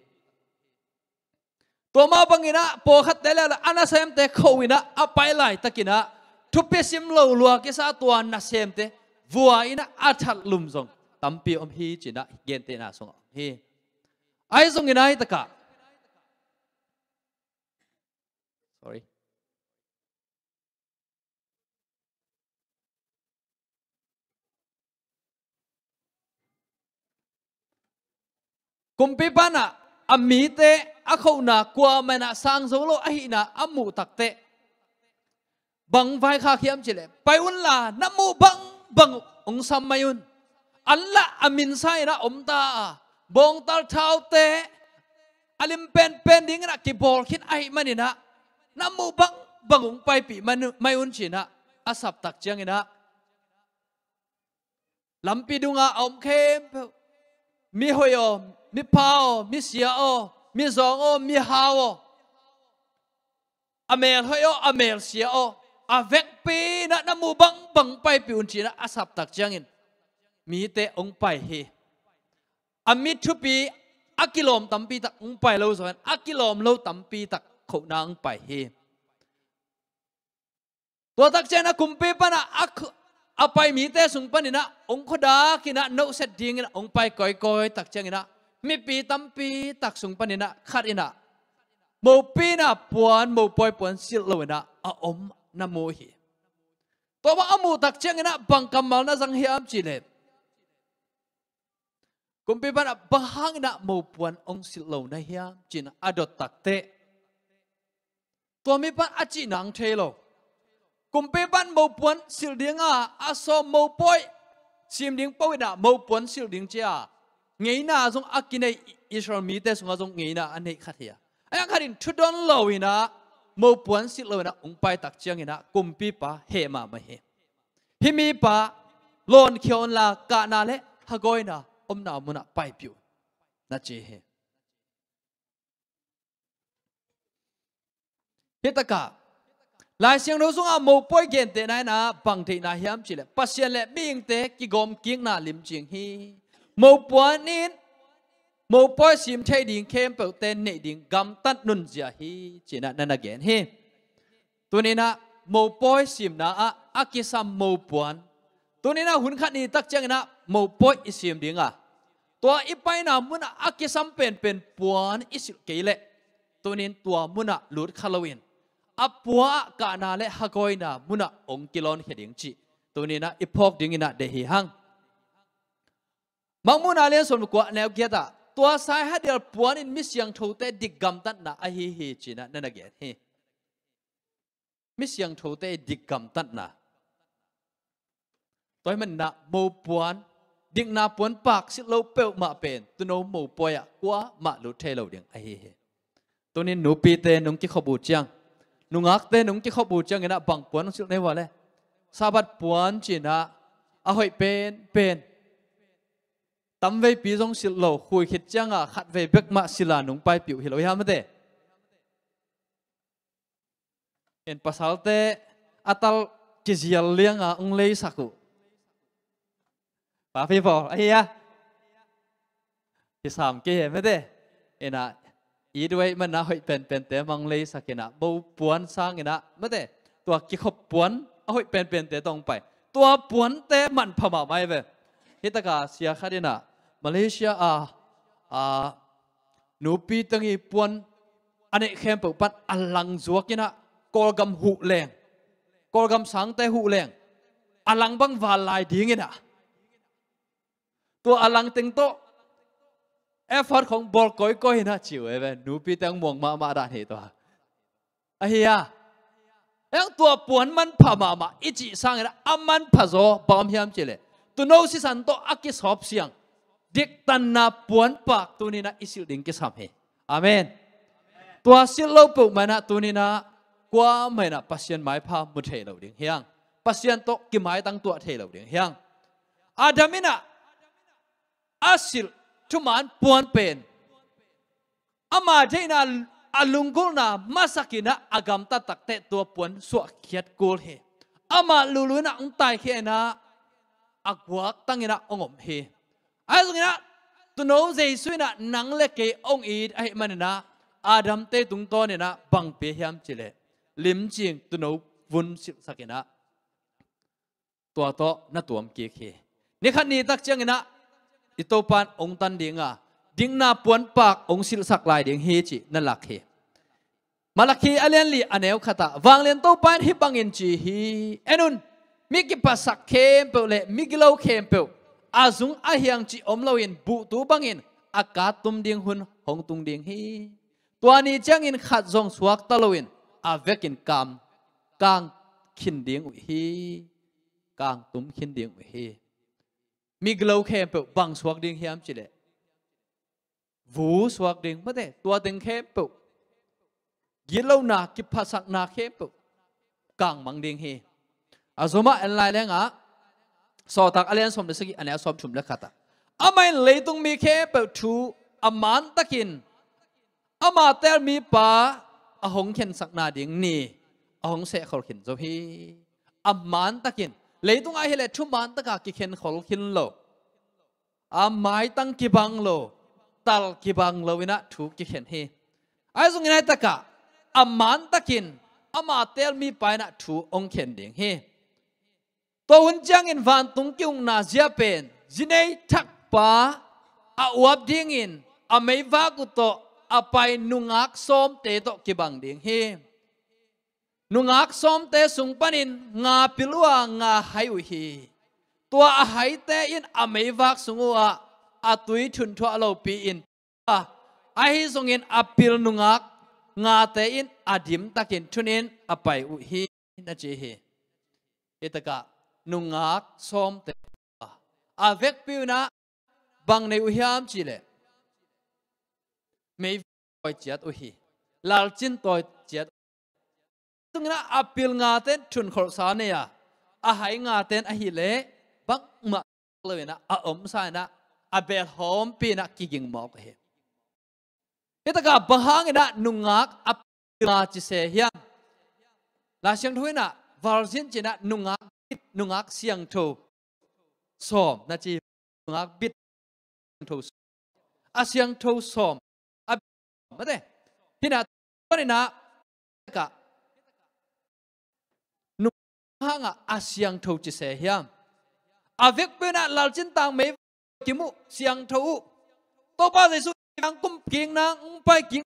Tua mah banginah pawlkhatte leuleu a nasemte kho inah a pai laitakinah thupi sim lo lua kisa tua nasemte vua inah a that lum zong tampi om hi ci-inah gentehna sungah om hi. Ahi zongin ahi takah, sorry. Kumpipa inah a mite a khona kuamah inah sang zo lo ahihna a muh takteh bang vaikhak hiam cihleh, pai unla na muh bangbang hong sam mai un. An lah a minsa inah om ta a, bawngtal thaute a lim penpen dinginah kibawl khin ahih maninah na muh bangbang hong paipih mai un ci-inah a saptak cianginah lampi dungah a om khempeuh, mi hoih aw, mi pha aw, mi sia aw, mi zawng aw, mi hau aw, a mel hoih aw, a mel sia aw, a vekpi inah na muh bangbang paipih un ci-inah a saptak ciangin mite hong pai hi. A mi thupi a kilawm tampi tak hong pai lo zawin a kilawm lo tampi tak khona hong pai hi. Tua tak cianginah kumpipa inah a khu-, a pai mite sung paninah hong khuadak inah nohset dinginah hong pai kawikawi tak cianginah mipi tampi tak sung paninah khat inah mopi inah puan, mopawi puan silh lo inah a om na mu hi. Tua bang a muh tak cianginah bang kammal na zang hiam cihleh, kumpipa inah bang hanginah mopuan hong silh lo na hiam ci-inah a dot takteh, tua mipa in a cihna hong thei lo. Kumpipa in mopuan silh dinga a sawm, mopawi sim ding pawh inah mopuan silh ding ci-a ngeina zong a kinei, Israel mite sungah zong ngeina a neih khat hi a, a hiang khat in thudon lo inah mopuan silh lo inah hong pai tak cianginah kumpipa heh mahmah hi. Hih mipa lawnkhia unla kahna le hagawina omna munah paipih un, na ci hi. Hih takah Lai Siangtho sungah mopawi gentehna inah bang theihna hiam cihleh, Pasian le mihingte kigawmkikna limcing hi. Mopuan in mopawi sim thei ding khempeuhte neih ding gamtat nunzia hi ci-inah na na gen hi. Tuninah mopawi simna ah a kisam mopuan, tuninah hun khat ni tak cianginah mopawi i sim dinga, tua i paina munah a kisam penpen puan i silh kei leh, tunin tua munah lut kha loin a pua ah kahna le hagawina munah hong kilawnkhia ding cih tuninah i phawk dinginah deih hi hang. Mangmuhna lian sawm le kua, neu giatah, tua saihadial puan in mi siangthote dik gamtatna ahi hi ci-inah na na gen hi. Mi siangthote dik gamtatna. Tua ahih maninah mopuan, dikna puanpak silh lo peuhmah pen tuuno mopawi ah kuamah lut thei lo ding ahi hi. Tunin nupite nung kikhop uh ciang, nungakte nung kikhop uh cianginah bang puan hong silh na hi uh a leh, Sabbath puan ci-inah a hoih penpen, tamveipi zong silh lo, khui khit ciangah khatvei bek mah silh a nung paipih uh hi lo hi a, mate. En, pasalte a tal kizial lianga hong leisak uh. Papi pawl ahi a, kisam kei hi, mate. Inah, it wei mana hoih penpente mang leisak inah, mopuan sanginah, mate, tua kikhop puan a hoih penpente tawh hong pai. Tua puante manpha mahmah hi ve. Hih takah sia khat inah Malaysia a, a, nupi teng i puan a neih khempeuh pan a lang zuak inah, Kawlgam huh leng, Kawlgam sangte huh leng, a lang bang val lai dinginah, tua a lang teng tawh effort khong bawl kawikawi inah ci uh hi ve. Nupi teng muang mahmah dan hi tua. Ahi a, eng, tua puan manpha mahmah i cih sanginah a manpha zaw bang om hiam cihleh, tuuno sisan tawh a kisawp siang diktanna puanpak tuninah i silh ding kisam hi. Amen. Tua silh lo peuhmah inah tuninah kuamah inah Pasian maipha mu thei lo ding hi hang. Pasian tawh kimaitang tuah thei lo ding hi hang. Adam inah a silh thuman puan pen ama deihna, a lunggulhna masak inah a gamtat takteh tua puan suahkhiat kul hi. Amah lulu inah hong taikhia inah a guaktang inah hong om hi. Ahi zong inah tuuno Jesu inah nang le kei hong it ahih man inah Adam te tungtawn inah bang pia hiam cih leh limcing tuuno vun silhsak inah tua tawh na tuam kik hi. Ni khat ni tak ciang inah i Topa in hong tan ding a, dikna puanpak hong silhsak lai ding hi cih na lak hi. Malakhi a lian li a neu khat ah vanglian Topa in hih bangin ci hi. En un, mi kiphasak khempeuh le mi gilo khempeuh a zung a hiang cih om loin buhtu bangin a kat tum ding hun hong tung ding hi. Tua ni ciangin khat zong suakta loin a vekin kam kang khin ding uh hi. Kang tum khin ding uh hi. Mi gilo khempeuh bang suak ding hiam cih leh vu suak ding, mate, tua teng khempeuh, gitlona, kiphasakna khempeuh kangmang ding hi. A zomah en lai lengah Sawltak a lian sawm le sagih a neu sawm thum le khat ah amah in leitung mi khempeuh thu a mantakin ama tel mipa a hong khensakna ding ni a hong sehkhol khin zo hi. A mantakin, leitung ah hi leh thu mantaka kikhenkhol khin lo, a maitang kibang lo, tal kibang lo inah thu kikhen hi. Ahi zongin ahi takah a mantakin ama tel mipa inah thu hong khen ding hi. Tua hun ciangin vantung ki-ukna zia pen zinei thakpa a uap dingin a meivak uh tawh a pai nungak sawmte tawh kibang ding hi. Nungak sawmte sung panin nga pil uh a nga hai uh hi. Tua a haite in a meivak sung uh ah a tui thunthuah lopi-in a, ahi zongin a pil nungak ngate in a dimtakin thunin a pai uh hi, na ci hi. Hitakah nungak sawmte a vekpi uh inah bang nei uh hiam cih leh meivak tawi ciat uh hi. Lalcin tawi ciat uh hi. Tung inah a pil ngate in thunkholhsa nei a, a hai ngate in ahih leh bangmah lo inah a omsa inah a belhawmpi inah kiging mawk uh hi. Hitakah bang hang inah nungak a pil nga ci se hiam? Lai Siangtho inah virgin ci inah nungak bit, nungak siangtho sawm na ci, nungak bit, siangtho sawm. A siangtho sawm a bit, mate. Hi inah tua inah ka nungak hangah a siangtho ci se hiam? A vekpi uh inah lalcin tang mei kim uh, siangtho uh. Topa Jesu kiang kum kik nang, hong pai kik,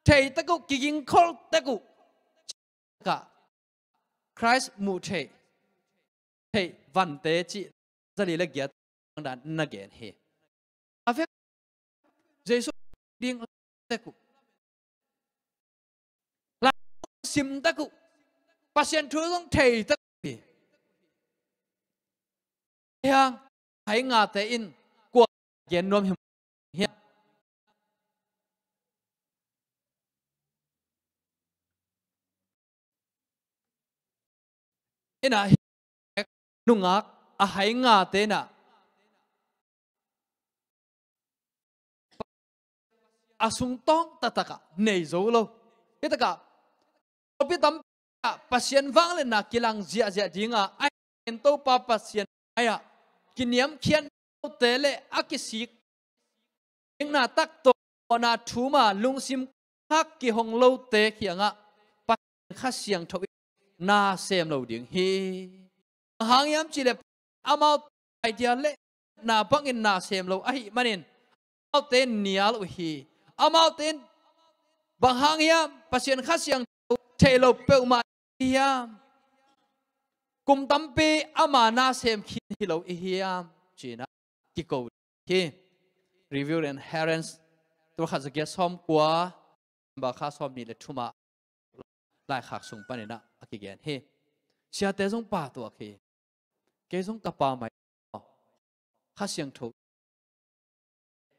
thei tek uh, kiging khol tek uh. Ka Christ muh theih, theih vante cih zali le giat dan na gen hi. A vek Jesu ding tek uh, la sim tek uh, Pasian thu zong thei tek uh hi. Hiang hai ngate in kua gen nuam hi hiam? Inah hi nungak a hai ngate inah a sungtawng taktakah nei zo lo. Hitakah pawlpi tampi ah Pasian vangliatna kilang ziahziah dinga, ahi zongin Topa Pasian ai-ah kiniamkhiat lote le a kisik dingna taktawn a thuma lungsim khak kihong lote kiangah Pasian Kha Siangtho in na sem lo ding hi. Bang hang hiam cih leh amau idea le na bangin na sem lo ahih manin amaute in nial uh hi. Amaute in bang hang hiam, Pasian Kha Siangtho theih lo peuhmah hi hiam? Kum tampi ama na sem khin hi lo i hiam? Ci-in ah kiko hi. Reverend Harris, tul khat za giat sawm kua, September kha sawm nih le thum ah laikhak sung panin ah a kigen hi. Siate zong pahtuak hi. Kei zong ka pah mai. Kha Siangtho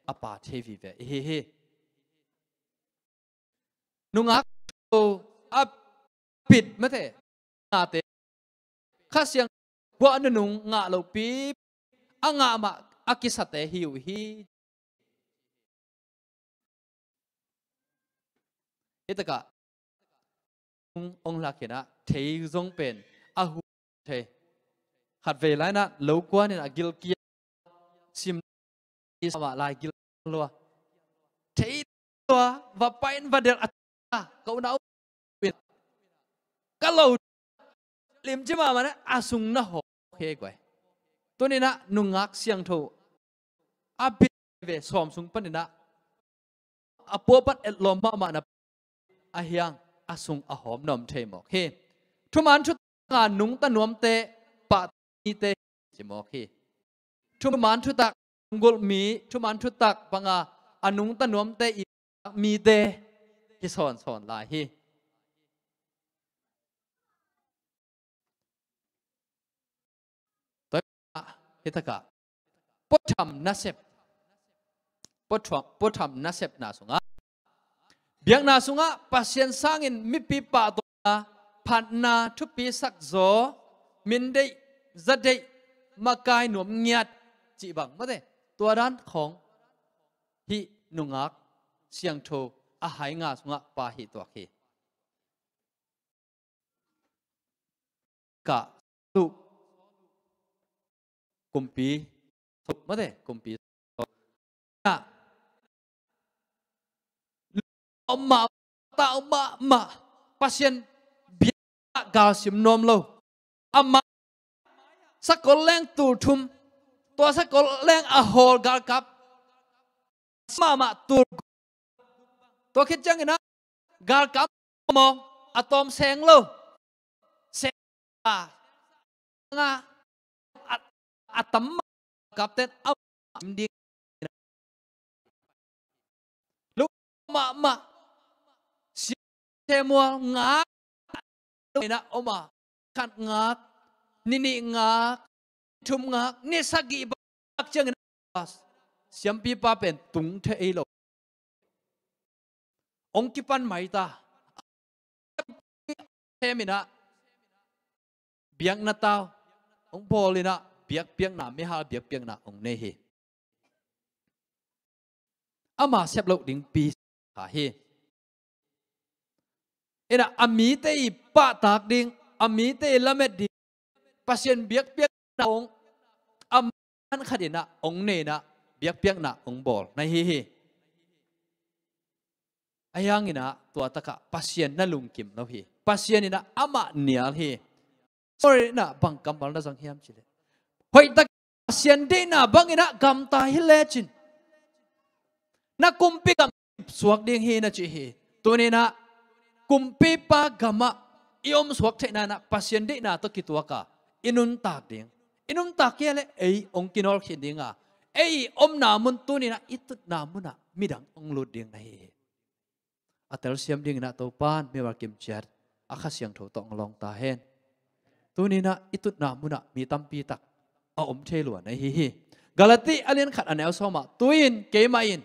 a pah thei vive i hi hi. Nungak a pit mate ngate Kha Siangtho guah nunung ngah lopi a ngah mah a kisate hi uh hi. Hitakah hong lak inah thei zong pen a hu thei. Khatvei lai inah lo kuan inah gilkial sim i sa mah lai gil lua. Thei lua, va pai in va delh a, ka unau in ka lo limci mahmah na a sung na hawk hi guai. Tuni inah nungak siangtho a bit ve sawm sung pan inah a pua pan etlawm mahmah na a hiang a sung a hawm na om thei mawk hi. Thuman thutak a nungta nuamte pah mite ci mawk hi. Thuman thutak, gulh mi, thuman thutak banga a nungta nuamte i mite kisawnsawn lai hi. Tua hi takah puatham nasep, puatham, puatham nasepna sungah biakna sungah Pasian sangin mipi pahtawina, phatna, thupi sakzaw, min deih, za deih, makai nuam ngiat cih bang mate, tua dan khawng hih nungak siangtho a hai nga sungah pha hi tuak hi. Kah suh kumpi suk mate, kumpi suk. Om mah, tau mahmah, Pasian biakna galsim nuam lo. Amah sakol leng tul thum, tua sakol leng a hawl galkap mahmah tul. Tua khit ciangin ah galkap mawng a tawm seng lo. Seng a, a, a tam mah galkapten a ding. Lu mahmah. Sia mual ngak. Inah om a, khat ngak, ni nih ngak, thum ngak, ni sagih bak ciangin siampipa pen tung thei ei lo. Ong kipan mai ta. Sem inah biakna tau ong bawl inah biakpiakna, mihal biakpiakna ong nei hi. Ama sep loh ding pi kha hi. Inah a mite i pahtak ding, a mite i lamet ding, Pasian biakpiakna ong a man khat inah ong nei inah biakpiakna ong bawl na hi hi. A hiang inah tua takah Pasian na lungkim lo hi. Pasian inah amah nial hi. Sorry, na bang kammal na zang hiam cileh, hoih tak Pasian deihna bang inah gamta hi lecin na kumpi gam suak ding hi na ci hi. Tuni inah kumpipa gamah i om suak theihna inah Pasian deihna tawh kituaka i nuntak ding. I nuntak kei leh ei ong kinawl khin dinga, ei omna mun tuni inah i tutna munah midang ong lut ding na hi hi. A telsiam ding inah Topan mimal kimciat a Kha Siangtho tawh ong lawng ta hen. Tuni inah i tutna munah mi tampi tak a om thei lua na hi hi. Galati a lian khat a neu sawmah, tu-in keimah in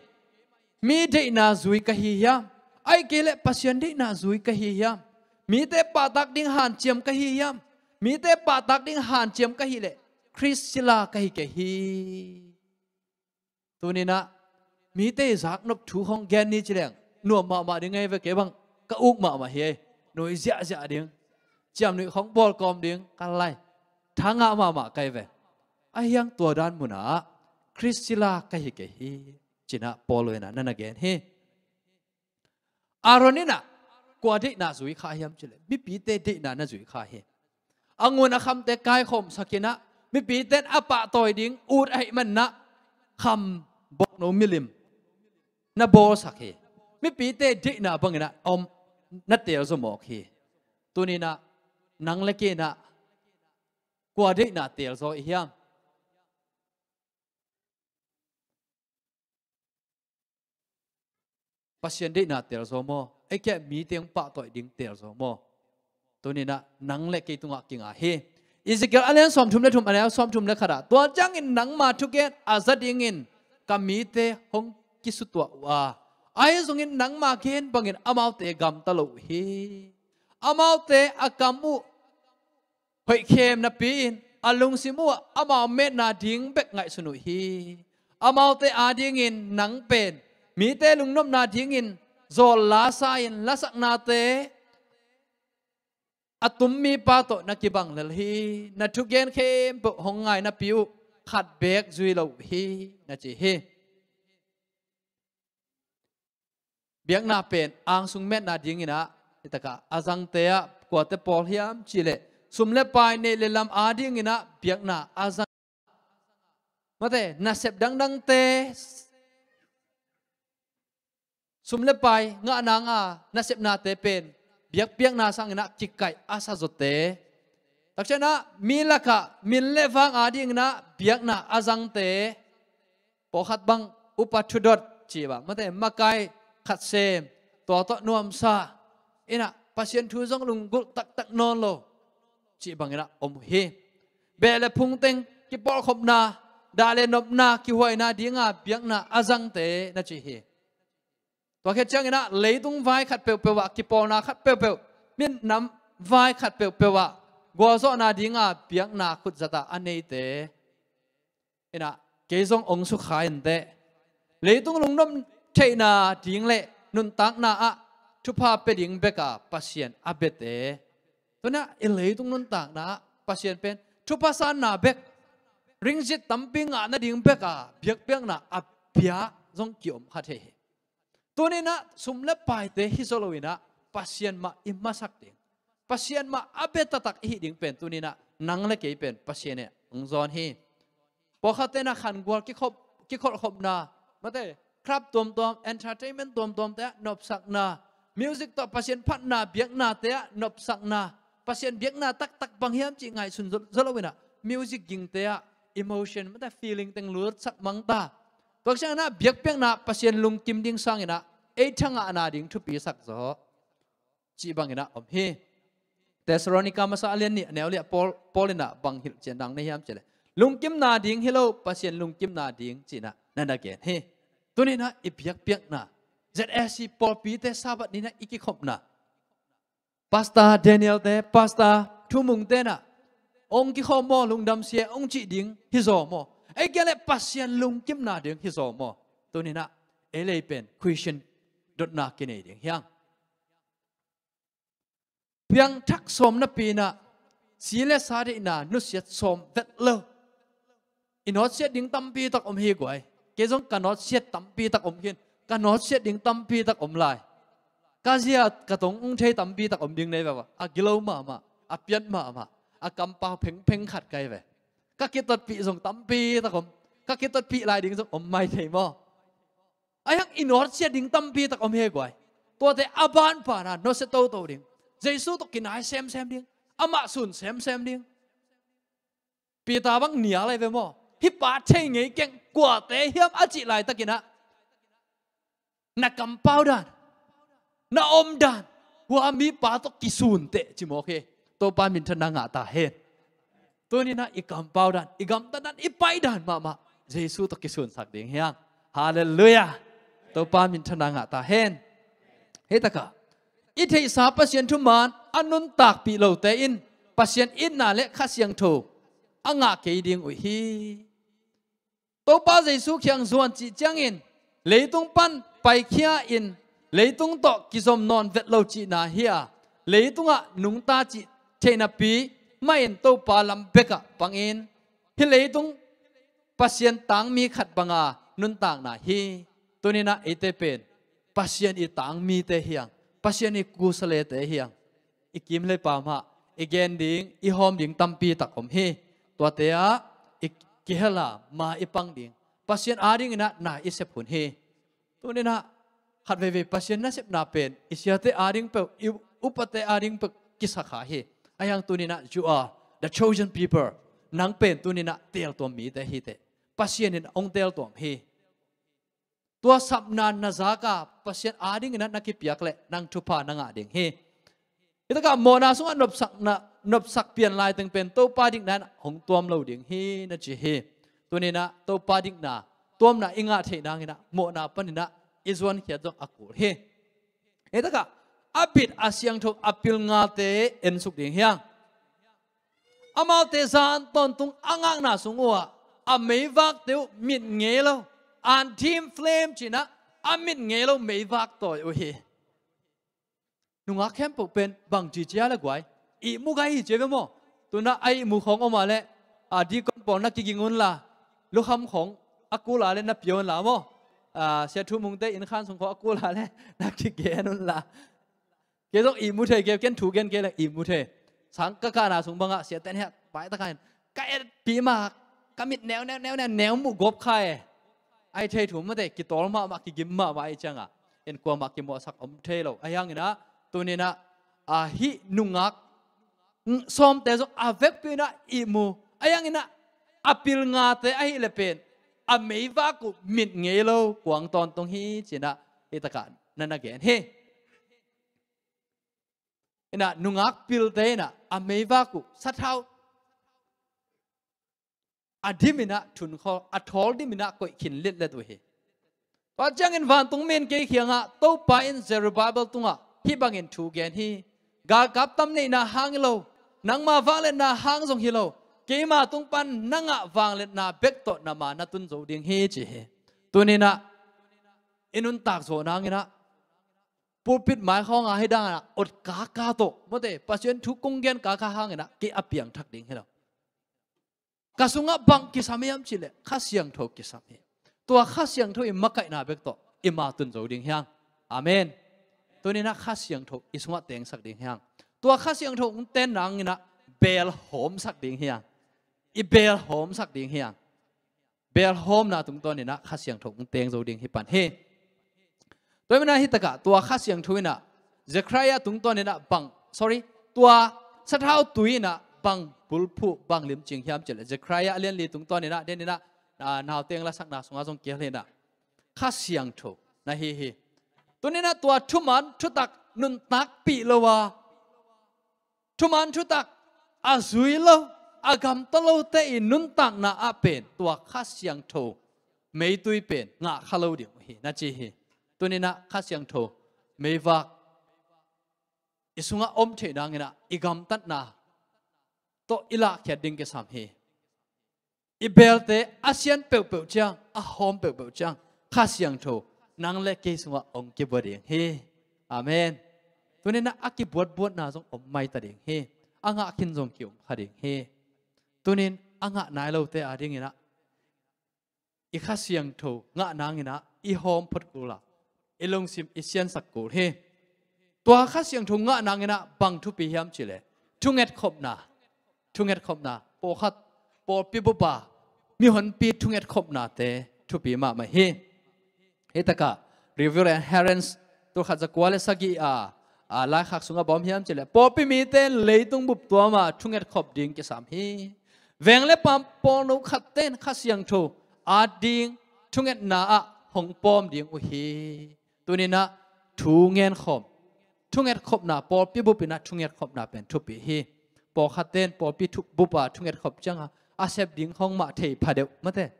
mi deihna zui ka hi hiam? Ahih kei leh Pasian deihna zui ka hi hiam? Mite pahtak ding hanciam ka hi hiam? Mite pahtak ding hanciam ka hih leh Khrist sila ka hi kei hi. Tuni inah mite i zaknop thu khong gen ni cileng nuam mahmah ding ei ve, kei bang ka uk mahmah hi ei. Nui ziahziah ding, ciamnuih khong bawl kawm ding ka lai, tha ngah mahmah ka hi ve. A hiang tua dan munah Khrist sila ka hi kei hi, ci inah Paul inah na na gen hi. Aaron inah kua deihna zui kha hiam cileh mipite deihna na zui kha hi. A ngun a khamte kaikhawmsak inah mipite in a pahtawi ding ut ahih manin ah kham bawkno milim na bawlsak hi. Mipite deihna bang inah om na teel zaw mawk hi. Tuni inah nang le kei inah kua deihna teel zaw i hiam? Pasian deihna teel zaw maw? Ei kei mite hong pahtawi ding teel zaw maw? Tuni inah nang le kei tungah kinga hi. Ezekiel a lian sawmthum le thum, a neu sawmthum le khat ah, tua ciangin nangma thugen a za dingin ka mite hong kisutuah uh a, ahi zongin nangma gen bangin amaute gamta lo uh hi. Amaute a kam uh hoihkhem napi-in a lungsim uhah amau metna ding bek ngaihsun uh hi. Amaute adingin nang pen mite lungnopna dingin zawl lasa-in lasaknate a tum mipa tawh na kibang lel hi. Na thugen khempeuh hong ngai napi uh khat beek zui lo uh hi, na ci hi. Biakna pen angsung metna dinginah hitakah a zangte ah kuate pawl hiam cihleh sum le pai neih le lam adinginah biakna a zang. Mate, nasep dangdangte, sum le pai ngah nanga nasepnate pen biakpiakna sanginah kikaih a sa zawte, takcianah mi lakah min le vang adinginah biakna a zangte, pawlkhat bang upa thudot ci bang, mate, makai khat sem, tua tawh nuamsa, innah Pasian thu zong lunggulh taktak nawn lo cih banginah om uh hi. Beh le phungteng kipawlkhopna, dah le nopna kihuaina dinga biakna a zangte, na ci hi. Tua khit cianginah leitung vai khat peuhpeuh ah kipawlna khat peuhpeuh, minam vai khat peuhpeuh ah gualzawhna dinga biakna khutzatah a neite, innah kei zong ong sukha inteh. Leitung lungnuam theihna ding le nuntakna ah thupha pia ding beka Pasian a biate, tunah i leitung nuntakna ah Pasian pen thupha sanna bek, ringgit tampi ngah nading beka biakpiakna a pia zong kiom kha thei hi. Tuninah sum le paite hi zaw loinah Pasian mah i masak ding, Pasian mah a bia taktak i hih ding pen tuninah nang le kei pen Pasian e hong zawn hi. Pawlkhatte na khangual kikhop, kikholhkhopna, mate, club tuamtuam, entertainment tuamtuamte ah nopsakna, music tawh Pasian phatna biaknate ah nopsakna, Pasian biakna taktak bang hiam cih ngaihsun zaw, zaw loinah music gingte ah emotion, mate, feeling teng lutsak mangta. Tua cianginah biakpiakna Pasian lungkim ding sanginah ei thangahna ding thupi sak zaw cih banginah om hi. Thessalonica masa a lian nih a neu liah Paul, Paul innah bang hilhcian dang na hiam cihleh lungkimna ding hi lo, Pasian lungkimna ding cinah na na gen hi. Tuninah i biakpiakna Z S C pawlpite Sabbath ninah i kikhopna, Pastor Daniel te, Pastor Thumung tenah ong kikhawm maw, lungdam sia ong cih ding hi zaw maw? Ei kia le Pasian lungkimna ding hi zaw maw? Tuninah ei lei pen Christian dotna kinei ding hiang. Piangthak sawm napi inah si le sa deihna nusiat sawm vet lo. I nawtsiat ding tampi tak om hi guai. Kei zong ka nawtsiat tampi tak om khin. Ka nawtsiat ding tampi tak om lai. Ka zia ka tong ung thei tampi tak om ding nei ve. A gilo mahmah, a piat mahmah, a kampau phengpheng khat kai ve. Ka kitotpih zong tampi tak om. Ka kitotpih lai ding zong om mai thei maw? Ahiang i nawtsiat ding tampi tak om hi guai. Tuate a banbana nawsia toto ding, Jesu tawh kinai semsem ding, amah sun semsem ding. Peter bang nia lai ve maw? Hih pa thei ngei keng, kuate hiam a cih laitakinah na kampau dan, na om dan, hua mipa tawh kisun teh ci mawk hi. Topa minthanna ngah ta hen. Tuninah i kampau dan, i gamtat dan, i pai dan mahmah Jesu tawh kisunsak ding hiang. Halleluiah. Topa minthanna ngah ta hen. Hei takah i theihsa Pasian thuman a nuntakpih lote in Pasian itna le Kha Siangtho a ngah kei ding uh hi. Topa Jesu kiang zuan cih ciangin leitung pan paikhia in leitung tawh kizom nawn vet lo cihna hi a, leitungah nungta cih theihnapi mahin Topa lam bekah pangin hih leitung Pasian tangmi khat banga nuntakna hi. Tuninah eite pen Pasian i tangmite hiang, Pasian i kusalete hiang. I kim le pam ah i gen ding, i hawm ding tampi tak om hi. Tuate ah i kihel a ma i pang ding, Pasian adinginah na i sep hun hi. Tuninah khat veivei Pasian nasepna pen i siate ading peuh, i upate ading peuh kisakha hi. Ahiang tuninah you are the chosen people. Nang pen tuninah teeltuam mite hi teh. Pasian in hong teeltuam hi. Tua sapna na zaka Pasian adinginah na kipiak leh nang thupha na ngah ding hi. Hitakah mawhna sungah nopsakna, nopsak pian laiteng pen Topa dikna in hong tuam lo ding hi na ci hi. Tuninah Topa dikna tuamna i ngah theih nanginah mawhna paninah i zuankhiat zong a kul hi. Hitakah a bit a siangtho a pilngate ensuk ding hiang. Amaute zan tawntung a ngakna sung uhah a meivakte uh mit ngei lo, undim flame cinah a mit ngei lo meivak tawi uh hi. Nungak khempeuh pen bangci cia le guai, ihmu gai hi ci ve maw. Tuna a ihmu khawng om a leh, a, deacon pawl na kiging unla, lukham khawng a kul a leh na pia unla maw. A, Sia Thu Mungte inn khan sung khawng a kul a leh na kigen unla. Kei zong ihmu thei, kei ken thu gen kei leh ihmu thei. Sang ka kahna sung bangah siate in hiah pai taka in ka etpih ma, ka mit neu neu neu neu neu muh gawp kha e. Ai thei thu mate, kitawl mahmah, kigim mahmah ahih ciangah en kuamah kimuahsak om thei lo. Ahi hanginah tuninah, a, hih nungak sawmte zong a vekpi inah ihmu. Ahi hanginah a pil ngate ahih leh pen a meivak uh mit ngei lo kuang tawntung hi cinah hih takah na na gen hi. Inah nungak pilte inah a meivak uh sathau a dim inah thunkhol, a thawl dim inah koih khin litlet uh hi. Tua ciangin vantung mi in kei kiangah, Topa in Zerubbabel tungah hih bangin thu gen hi. Galkap tam neihna hang hi lo, nangma vangliatna hang zong hi lo, keima tung pan na ngah vangliatna bek tawh na ma na tun zo ding hi ci hi. Tuninah i nuntak zawh nanginah pulpit mai khawngah hih danginah ot kaka tawh mate, Pasian thu kong gen kaka hanginah kei a piangthak ding hi lo. Ka sungah bang kisam hiam cihleh Kha Siangtho kisam hi. Tua Kha Siangtho i makaihna bek tawh i ma tun zo ding hiang. Amen. Tuninah Kha Siangtho i sungah tengsak ding hiang. Tua Kha Siangtho hong ten nanginah belhawmsak ding hiang. I belhawmsak ding hiang. Belhawmna tungtawninah Kha Siangtho hong teng zo ding hi pan hi. Tua hi manah hih takah tua Kha Siangtho inah Zechariah tungtawninah bang, sorry, tua sathau tui inah bang bulphuh, bang limcing hiam cihleh Zechariah a lianli tungtawninah deninah, a, nauteng lasakna sungah zong kihalhinah Kha Siangtho na hi hi. Tuninah tua thuman thutak nuntakpih lo a, thuman thutak a zui lo, a gamta lote i nuntakna ah pen tua Kha Siangtho meitui pen ngah kha lo ding uh hi na ci hi. Tuninah Kha Siangtho meivak i sungah om theih nanginah i gamtatna tawh i lahkhiat ding kisam hi. I belte a sian peuhpeuh ciang, a hawm peuhpeuh ciang Kha Siangtho nang le kei sungah hong kibua ding hi. Amen. Tuninah a kibuatbuatna zong om maita ding hi. A ngah khin zong ki-um kha ding hi. Tunin a ngah nai lote adinginah i Kha Siangtho ngah nanginah i hawm phot kul a, i lungsim i siansak kul hi. Tua Kha Siangtho ngah nanginah bang thupi hiam cihleh thungetkhopna, thungetkhopna, pawlkhat pawlpi bupa mihonpi thungetkhopnate thupi mahmah hi. Hih takah Reverend Harens tulkhat zakua le sagih a, a, laikhak sungah bawm hiam cihleh pawlpi mite in leitung bup tuama thungetkhop ding kisam hi. Veng le paam pawlno khatte in Kha Siangtho at ding thungetna ah hong pawm ding uh hi. Tuninah thu ngenkhawm, thungetkhopna, pawlpi bupinah thungetkhopna pen thupi hi. Pawlkhatte in pawlpi thu, bupa thungetkhop cianga a sep ding khawng mah thei phadeuh mate,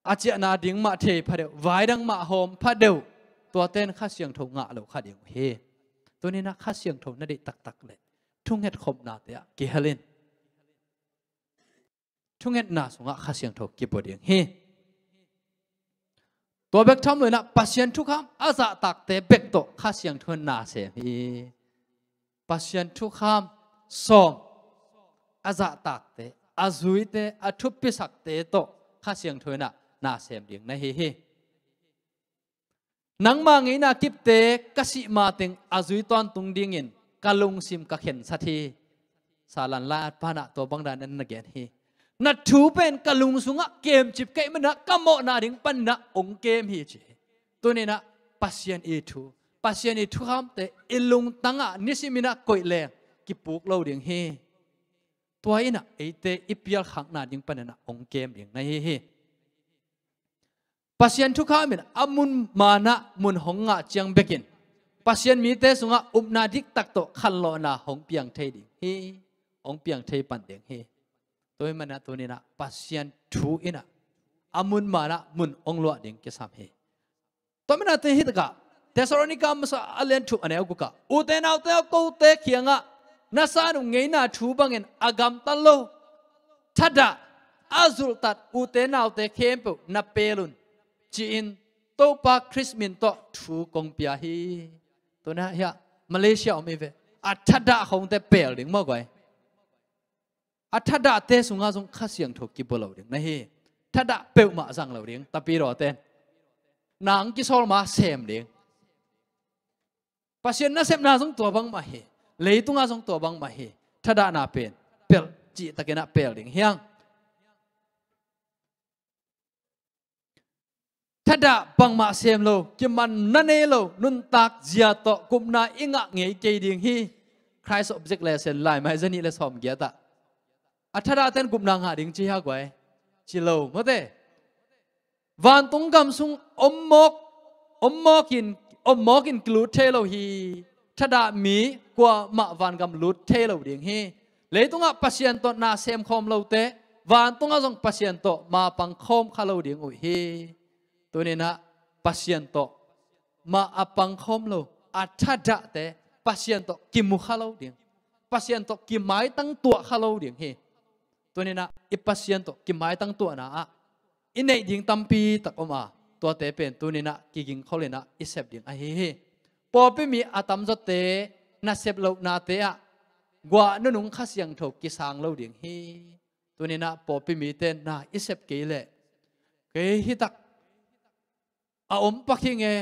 a ciahna ding mah thei phadeuh, vai dang mah hawm phadeuh, tuate in Kha Siangtho ngah lo kha ding uh hi. Tuninah Kha Siangtho na deih taktak leh thungetkhopnate ah kihel in. Thungetna sungah Kha Siangtho kibua ding hi. Tua bek tham loinah Pasian thukham a zahtakte bek tawh Kha Siangtho in na sem hi. Pasian thukham sawm a zahtakte, a zuite, a thupisakte tawh Kha Siangtho inah na sem ding na hi hi. Nangma ngeina kipte ka sih mateng a zui tawntung dingin ka lungsim ka khensat hi. Salan lai-at panah tua bangdan en na gen hi. Na thu pen ka lung sungah kemcip ka hih manah ka mawhna ding paninah hong kem hi ci hi. Tuninah Pasian i thu, Pasian i thukhamte i lungtangah nisiminah koih leng kipuk lo ding hi. Tua inah eite i pialkhakna ding paninah hong kem ding na hi hi. Pasian thukham in a mun manah mun hong ngah ciang bekin Pasian mite sungah upna diktak tawh khanlawhna hong piang thei ding hi. Hong piang thei pan ding hi. Tua hi manah tuninah Pasian thu inah a mun manah mun hong luah ding kisam hi. Tua manah tun hih takah Thessalonika masa a lian thum a neu gukah ute naute aw, kote kiangah na san uh ngeina thu bangin a gamtat lo, thadah, a zulhtat ute naute khempeuh na pel un ci-in Topa Khrist min tawh thu kong pia hi. Tuna hiah Malaysia om i ve. A thadah khawngte pel ding maw guai. A thadahte sungah zong Kha Siangtho kibua lo ding na hi. Thadah peuhmah zang lo ding, tapirawte. Nang kisawl ma sem ding. Pasian nasepna zong tua bangmah hi. Leitungah zong tua bangmah hi. Thadahna pen pel, cihtakinah pel ding hiang. Thadah bangmah sem lo, kimanna nei lo, nuntak zia tawh gupna i ngah ngei kei ding hi. Christ Object Lesson, laimai zanih le sawmgiat ah. A thadahten gupna ngah ding ci hia guai? Ci lo, mawte. Vantung gam sung ommawk, ommawkin, ommawkin kilut thei lo hi. Thadah mi kuamah vangam lut thei lo ding hi. Leitungah Pasian tawh na semkhawm lote, vantungah zong Pasian tawh ma pangkhawm kha lo ding uh hi. Tuninah Pasian tawh ma a pangkhawm lo, a thadahte Pasian tawh kimu kha lo ding, Pasian tawh kimaitang tuah kha lo ding hi. Tuninah i Pasian tawh kimaitang tuahna ah i neih ding tampi tak om a, tuate pen tuninah kigingkholinah i sep ding ahi hi. Pawlpi mi a tamzawte nasep lohnate ah guah nunung Kha Siangtho kisang lo ding hi. Tuninah pawlpi mite na i sep kei leh, kei hitak a om pak hi nge,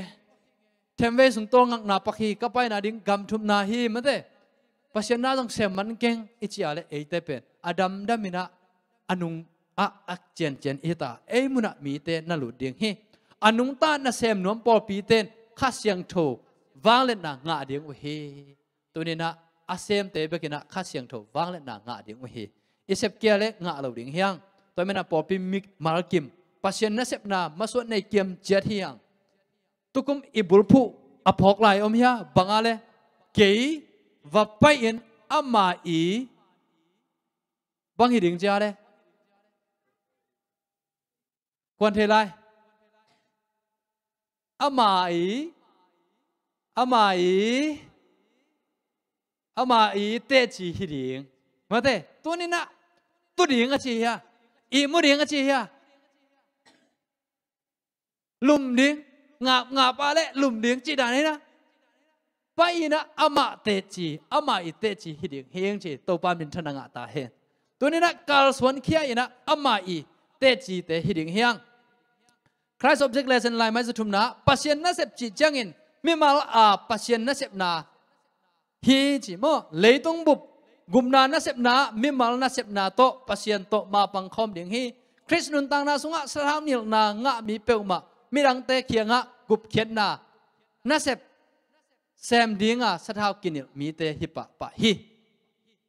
themvei sung tawlngakna pak hi, ka paina ding gamthumna hi, mate. Pasian na zong sem man keng i cia le eite pen a damdaminah a nung ah a ciancian i hita, ei munah mite na lut ding hi. A nungta nasem nuam pawlpite in Kha Siangtho vangliatna ngah ding uh hi. Tuninah a semte bekinah Kha Siangtho vangliatna ngah ding uh hi. I sepkia le ngah lo ding hiang. Tua menah pawlpi mimal kim, Pasian nasepna masuat nei kiam ciat hiang. Tukum i bulphuh a phawk lai om hia? Banga le kei va pai-in ama i bang hi ding cia le kuan thei lai. Ama i, ama i, ama i teci hi ding. Mate, tuninah tu ding a ci hia? I mu ding a ci hia? Lum ding, ngap ngap a le lum ding ci dan hi na. Pai-inah amah teci, amah i teci hi ding hiang ci, Topa minthanna ngah ta hen. Tuninah kalsuan khia inah amah i tecite hi ding hiang. Christ Object Lesson laimai zathumna, Pasian nasep cih ciangin mimal a Pasian nasepna hi ci maw? Leitung bup gupna nasepna, mimal nasepna tawh Pasian tawh ma pangkhawm ding hi. Khrist nuntakna sungah sathau nilhna ngah mi peuhmah midangte kiangah gupkhiatna nasep sem dinga sathau kinilh mite hi pahpah hi.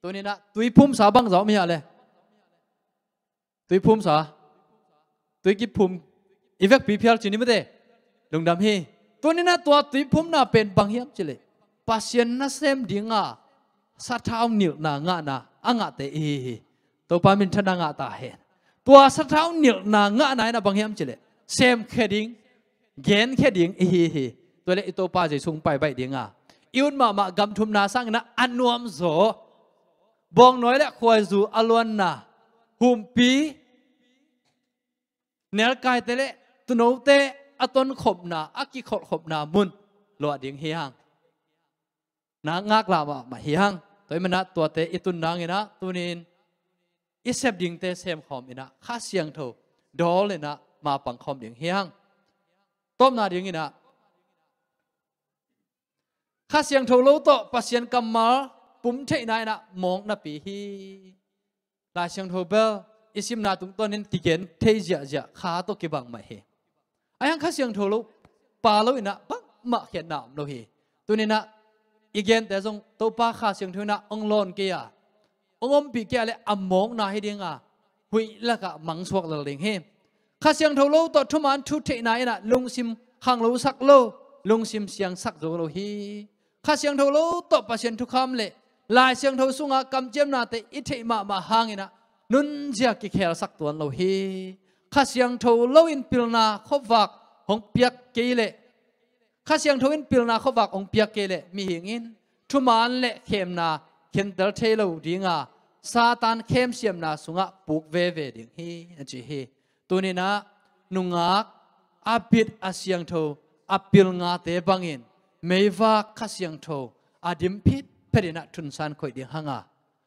Tuninah tuiphumsa bangza om hia le? Tuiphumsa, tuikiphum i vekpi phial ci ni mate. Lungdam hi. Tuninah tua tuiphumna pen bang hiam cileh Pasian nasem dinga sathau nilhna ngahna a ngahte i hi hi. Topa minthanna ngah ta hen. Tua sathau nilhna ngahna inah bang hiam cileh semkhia ding, genkhia ding i hi hi. Tua le i Topa Jesu hong pai baih dinga i ut mahmah gamthumna sanginah a nuamzaw, bawngnawi le khuaizu a luanna, humpi, nelkaite le tuunote a tonkhopna, a kikholhkhopna mun luah ding hi hang. Na ngaklah mahmah hi hang. Tua i manah tuate i tun nanginah tunin i sep dingte semkhawm inah Kha Siangtho dawl inah ma pangkhawm ding hi hang. Tawpna dinginah Kha Siangtho lo tawh Pasian kammal pum theihna inah mawk napi hi. Lai Siangtho bel i simna tungtawnin kigen thei ziahziah kha tawh kibang mah hi. Ahi hang Kha Siangtho lo pa lo inah bangmah khiatna om lo hi. Tuninah i gente zong Topa Kha Siangtho inah hong lawn kei a, hong ompih kei a le a mawkna hi dinga huih lakah mangsuak lel ding hi. Kha Siangtho lo tawh thuman thu theihna inah lungsim khanglosak lo, lungsim siangsak zo lo hi. Kha Siangtho lo tawh Pasian thukham le Lai Siangtho sunga kamciamnate i theih mahmah hanginah nunzia kikhelsak tuan lo hi. Kha Siangtho loin pilna khuavak hong piak kei leh, Kha Siangtho in pilna khuavak hong piak kei leh mihing in thuman le khemna khentel thei lo dinga Satan khemsiamna sungah puk veve ding hi, a ci hi. Tuninah nungak a bit a siangtho a pilngate bangin meivak Kha Siangtho a dim phit phet in ah thunsan khoih ding hang a,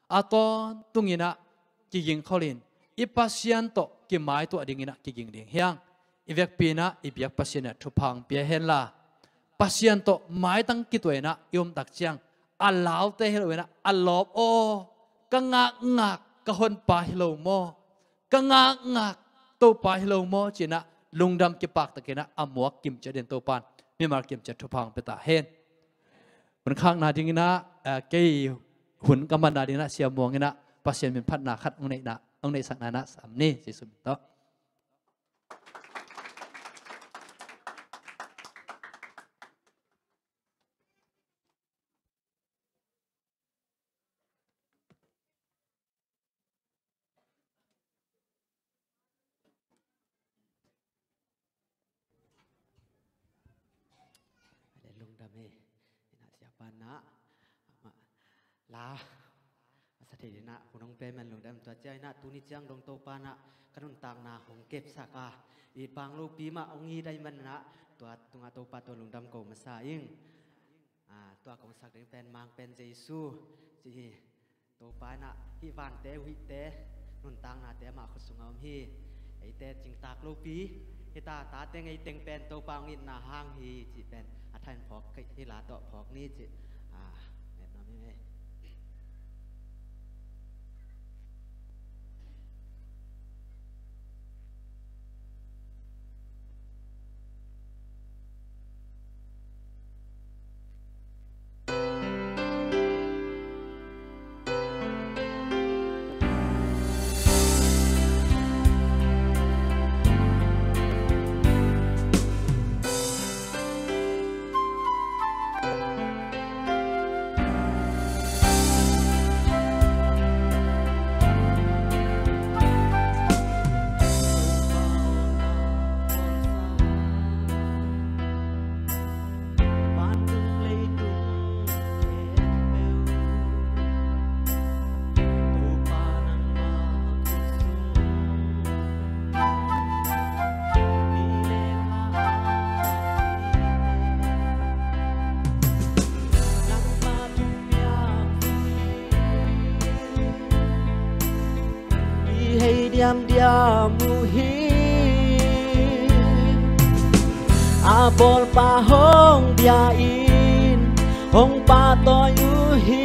a tawntung in ah kiging kholin i Pasian tawh kimaituah ding in ah kiging ding hi hang. I vekpi in ah i biak Pasian in ah thupha hong pia hen la, Pasian tawh maitang kituah in ah i om tak ciang, a laute hi lo in ah, a lawp aw, ka ngakngak ka honpa hi lo maw, ka ngakngak Topa hi lo maw ci in ah lungdam kipak tak in ah a muak kim ciat in Topa'n mimal kim ciat thupha hong pia ta hen. Hun khakna ding in ah, eh, kei hun ka manna ding in ah Sia Muang in ah Pasian min phatna khat hong neihna, hong neihsakna in ah sam ni, Jesuh min tawh. Lungdam hi. Ina siapa na, ama la, masa thei dina, hunong payment lungdam tua cia ina, tuni ciang dong Topa na, ka nuntakna hong kepsak a, i pang lopi mah hong hi dai man na, tua tunga Topa tua lungdam ko masa ing. Ah, tua kong sak ding pen Mang pen Jesu ci hi. Topa ina, hih vante, huihte, nuntaknate amah khut sunga om hi. Eite cingtak lopi hita, tate ngeiteng pen Topa hong itna hang hi cih pen a thain phawk hi la tawh phawk ni cih. Ah, met nuam hi ei. I hei diamdiam uh hi. A bawlpa hong bia in hong pahtawi uh hi.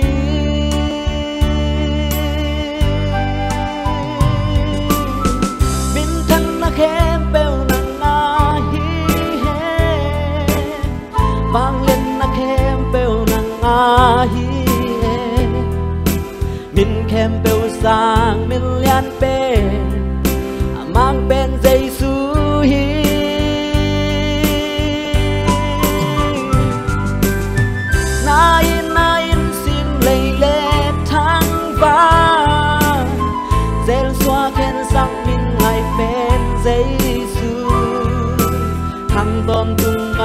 Minthanna khempeuh nang a hi hen. Vangliatna khempeuh nang a hi e. Min khempeuh sang min lian pen, a Mang pen Jesu hi. Na in, na in sim lei le thangvang, zelsuak hensak min ngai pen Jesu. Thang tawntung a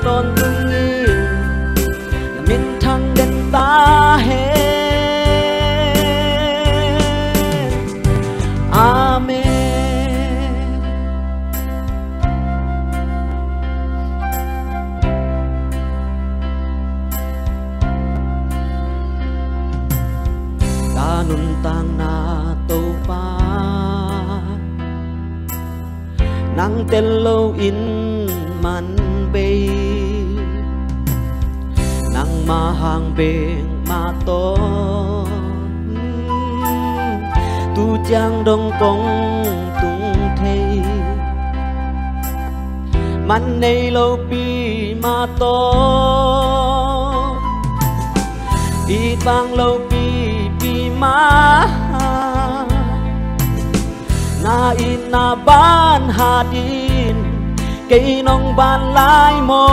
tawntung in, na minthang den ta hen. Amen. Ka nuntakna Topa, nang tel loin man bei, nangma hang bek mah tawh tu ciang dong kong tung thei. Man nei lopi mah tawh, i pang lopi pi mah, na itna ban hat in, kei nong ban lai maw?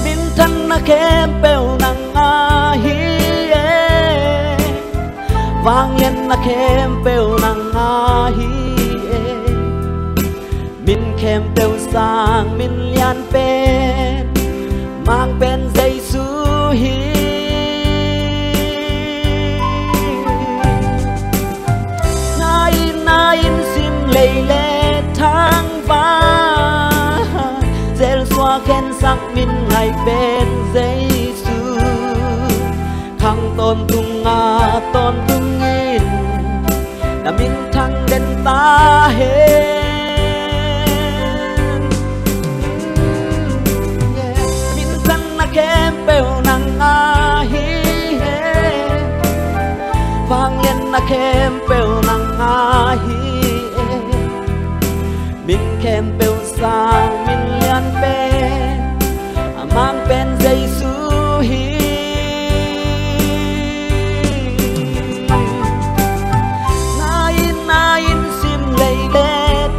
Minthanna khempeuh nang a hi e. Vangliatna khempeuh nang a hi e. Min khempeuh sang min lian pen, Mang pen Jesu hi. Na in, na in sim lei le thangvang, zelsuak pen Jesu, khang tawntung a tawntungin na minthang den ta hen. Minthang na khempeuh nang ahi hen. Vanglian na khempeuh nang ahi hen. Min khempeuh sang min lian pen a mang pen Jesu hi. Na in, na in sim lei le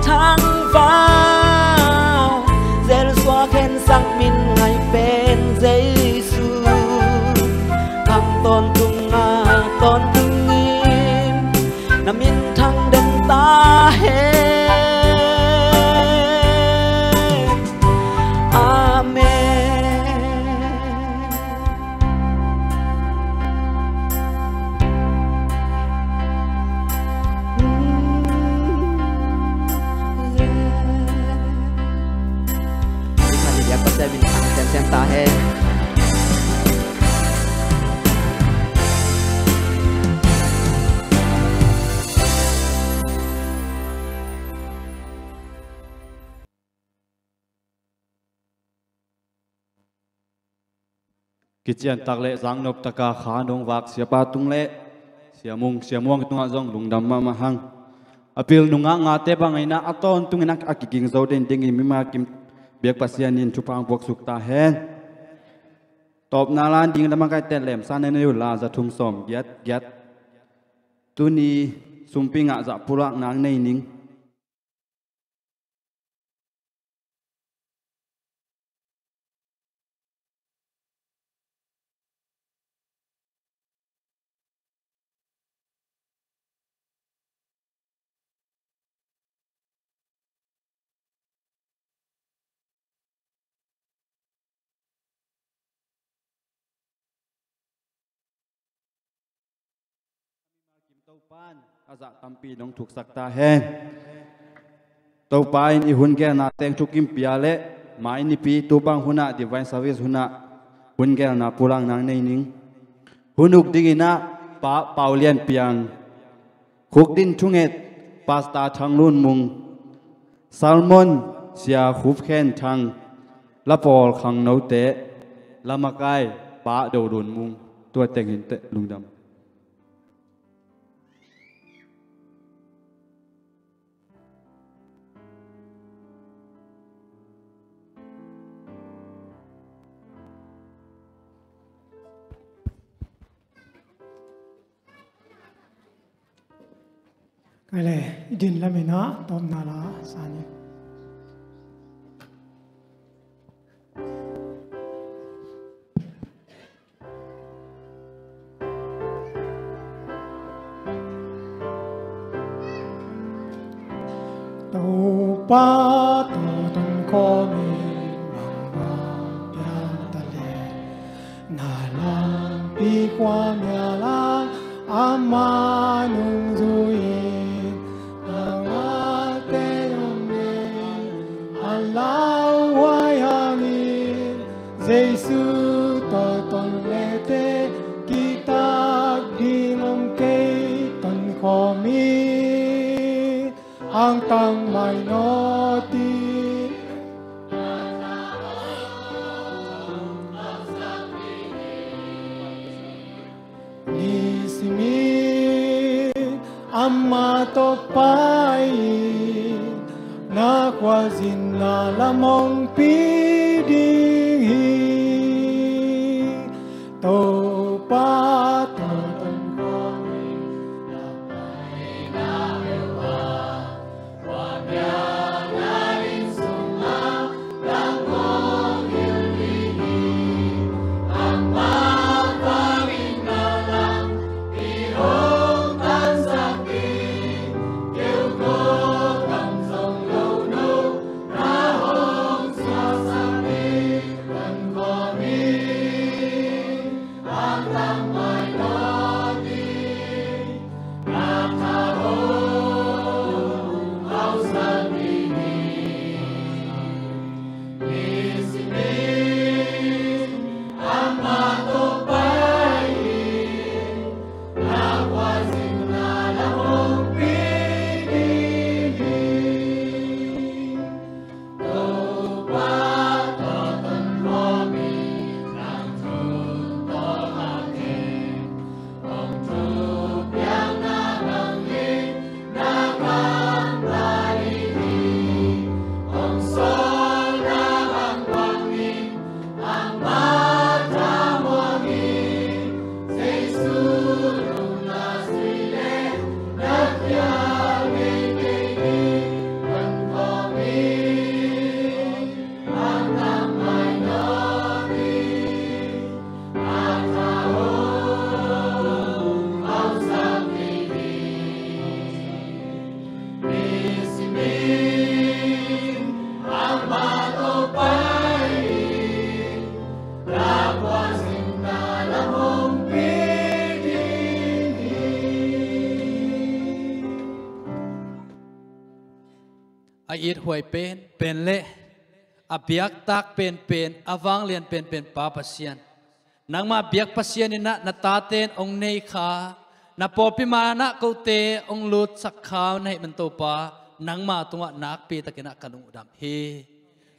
thangvah, zelsuak hen sang min ngai pen Jesu, khang tawntung a tawntungin na minthang den ta hen. Amen. Pasian in a minthang semsem ta hen. Kician tak le zaknop taka kha nong vak Siapa tung le Sia Mung, Sia Muang tungah zong lungdam mahmah hang. A pil nungah ngate bangin a tawntung in a kiging zo den dingin mimal kim biak Pasian in thupha hong puaksuk ta hen. Tawpna la ding lamakaite lemsa na nei uh la za thum sawm giat giat. Tuni sumpi ngah zah pulak nang nei ning. Topa in a zah tampi nong thuksak ta hen. Topa in i hun gelna teng thukim pia le mai nipi tupang hunah Divine Service hunah hun gelna pulak nang nei ning. Hun uk dingin ah Pa Pau Lian Piang, Khukdin thunget Pastor Thang Lun Mung, Salmon Sia Khup Khen Thang, la pawl khangnote, la makai Pa Do Lun Mung, tua teng hinteh lungdam. Kei le, i din lamin ah tawpna la sa ni. Topa tawh tun khawmin mangbang piang ta leh, na lampi khuamial ah amah nungzui-in, a ngakte om leh a lauhuai hangin, Jesu tawh ton lete kihtak ding om kei, tonkhawm in, angtang mai nawt in. Nisimin amah tawh pai-in, na khualzinna lam hong pia ding hi. Topa tawh tonkhawm in, na paina beuh ah A ithuai pen pen le a biaktak penpen, a vanglian penpen Pa Pasian, nangma biak Pasian in ah na tate in hong nei kha, na pawlpi man ah kote hong lutsak kha na hih man Topa, nangma tungah nakpi takin ah ka lungdam hi.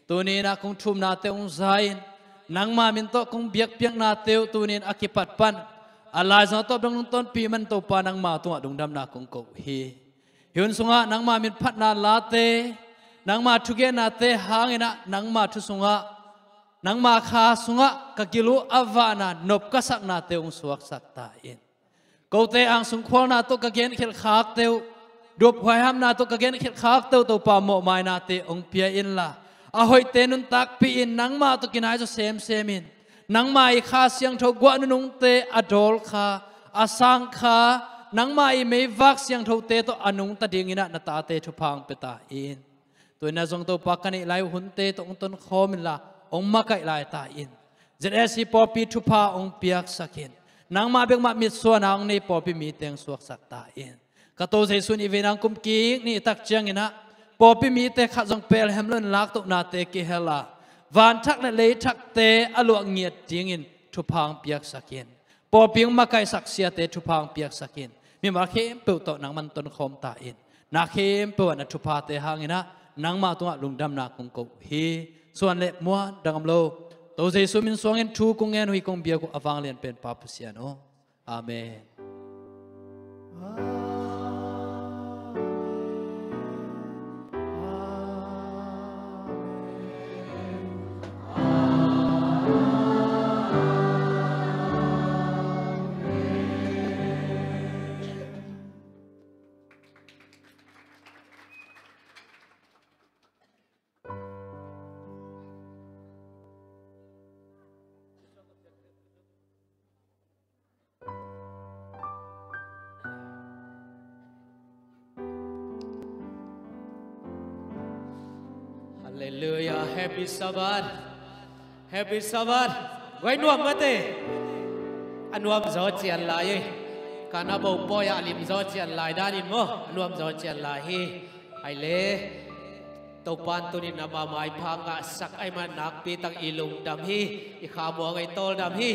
Tuni in ah kong thumnate hong za in, nangma min tawh kong biakpiaknate uh tuni in a kipat pan a laizang tawh dong lungtonpi man Topa, nangma tungah lungdamna kong ko uh hi. Hih hun sungah nangma min phatna late, nangma thugennate hangin ah nangma thu sungah, nangma kha sungah ka gil uh a vahna nop ka saknate hong suaksak ta in. Kote angsung khualna tawh ka genkhelh khakte uh, duap huaihamna tawh ka genkhelh khakte uh Topa, mawhmainate hong pia inla, a hoihte nuntakpih in nangma tawh kinai zaw semsem in, nangma i Kha Siangtho guah nunungte a dawl kha, a sang kha, nangma i meivak siangthote tawh a nungta dingin ah na tate thupha hong pia ta in. Tuni in ah zong Topa, ka neih lai hunte tawh hong tonkhawm inla, hong makaih lai ta in. Z S C pawlpi thupha hong piaksak in. Nangma bek mah mitsuana hong nei pawlpi mite hong suaksak ta in. Ka To Jesu in i vei nang kum kik nih tak ciangin ah pawlpi mite khat zong pelh hem loin laktohnate kihel a, vanthak le leithakte a luah ngiat dingin thupha hong piaksak in. Pawlpi hong makaihsak siate thupha hong piaksak in. Mimal khempeuh tawh nangman tonkhawm ta in. Na khempeuh ah na thuphate hangin ah nangma tungah lungdamna kong ko uh hi. Suan le muan dang om lo, To Jesu min suangin thu kong ngen uh hi, kong biak uh a vanglian pen Pa Pasian aw. Amen. Hallelujah. Happy Sabbath. Happy Sabbath. Guai nuam mate. A nuam zaw cian lai hi. Ka na bo pawi ah a lim zaw cian lai danin maw, a nuam zaw cian lai hi. Hai le, Topan tunin a mamaipha ngahsak ahih man nakpi tak i lungdam hi. I kha muang a i tawldam hi.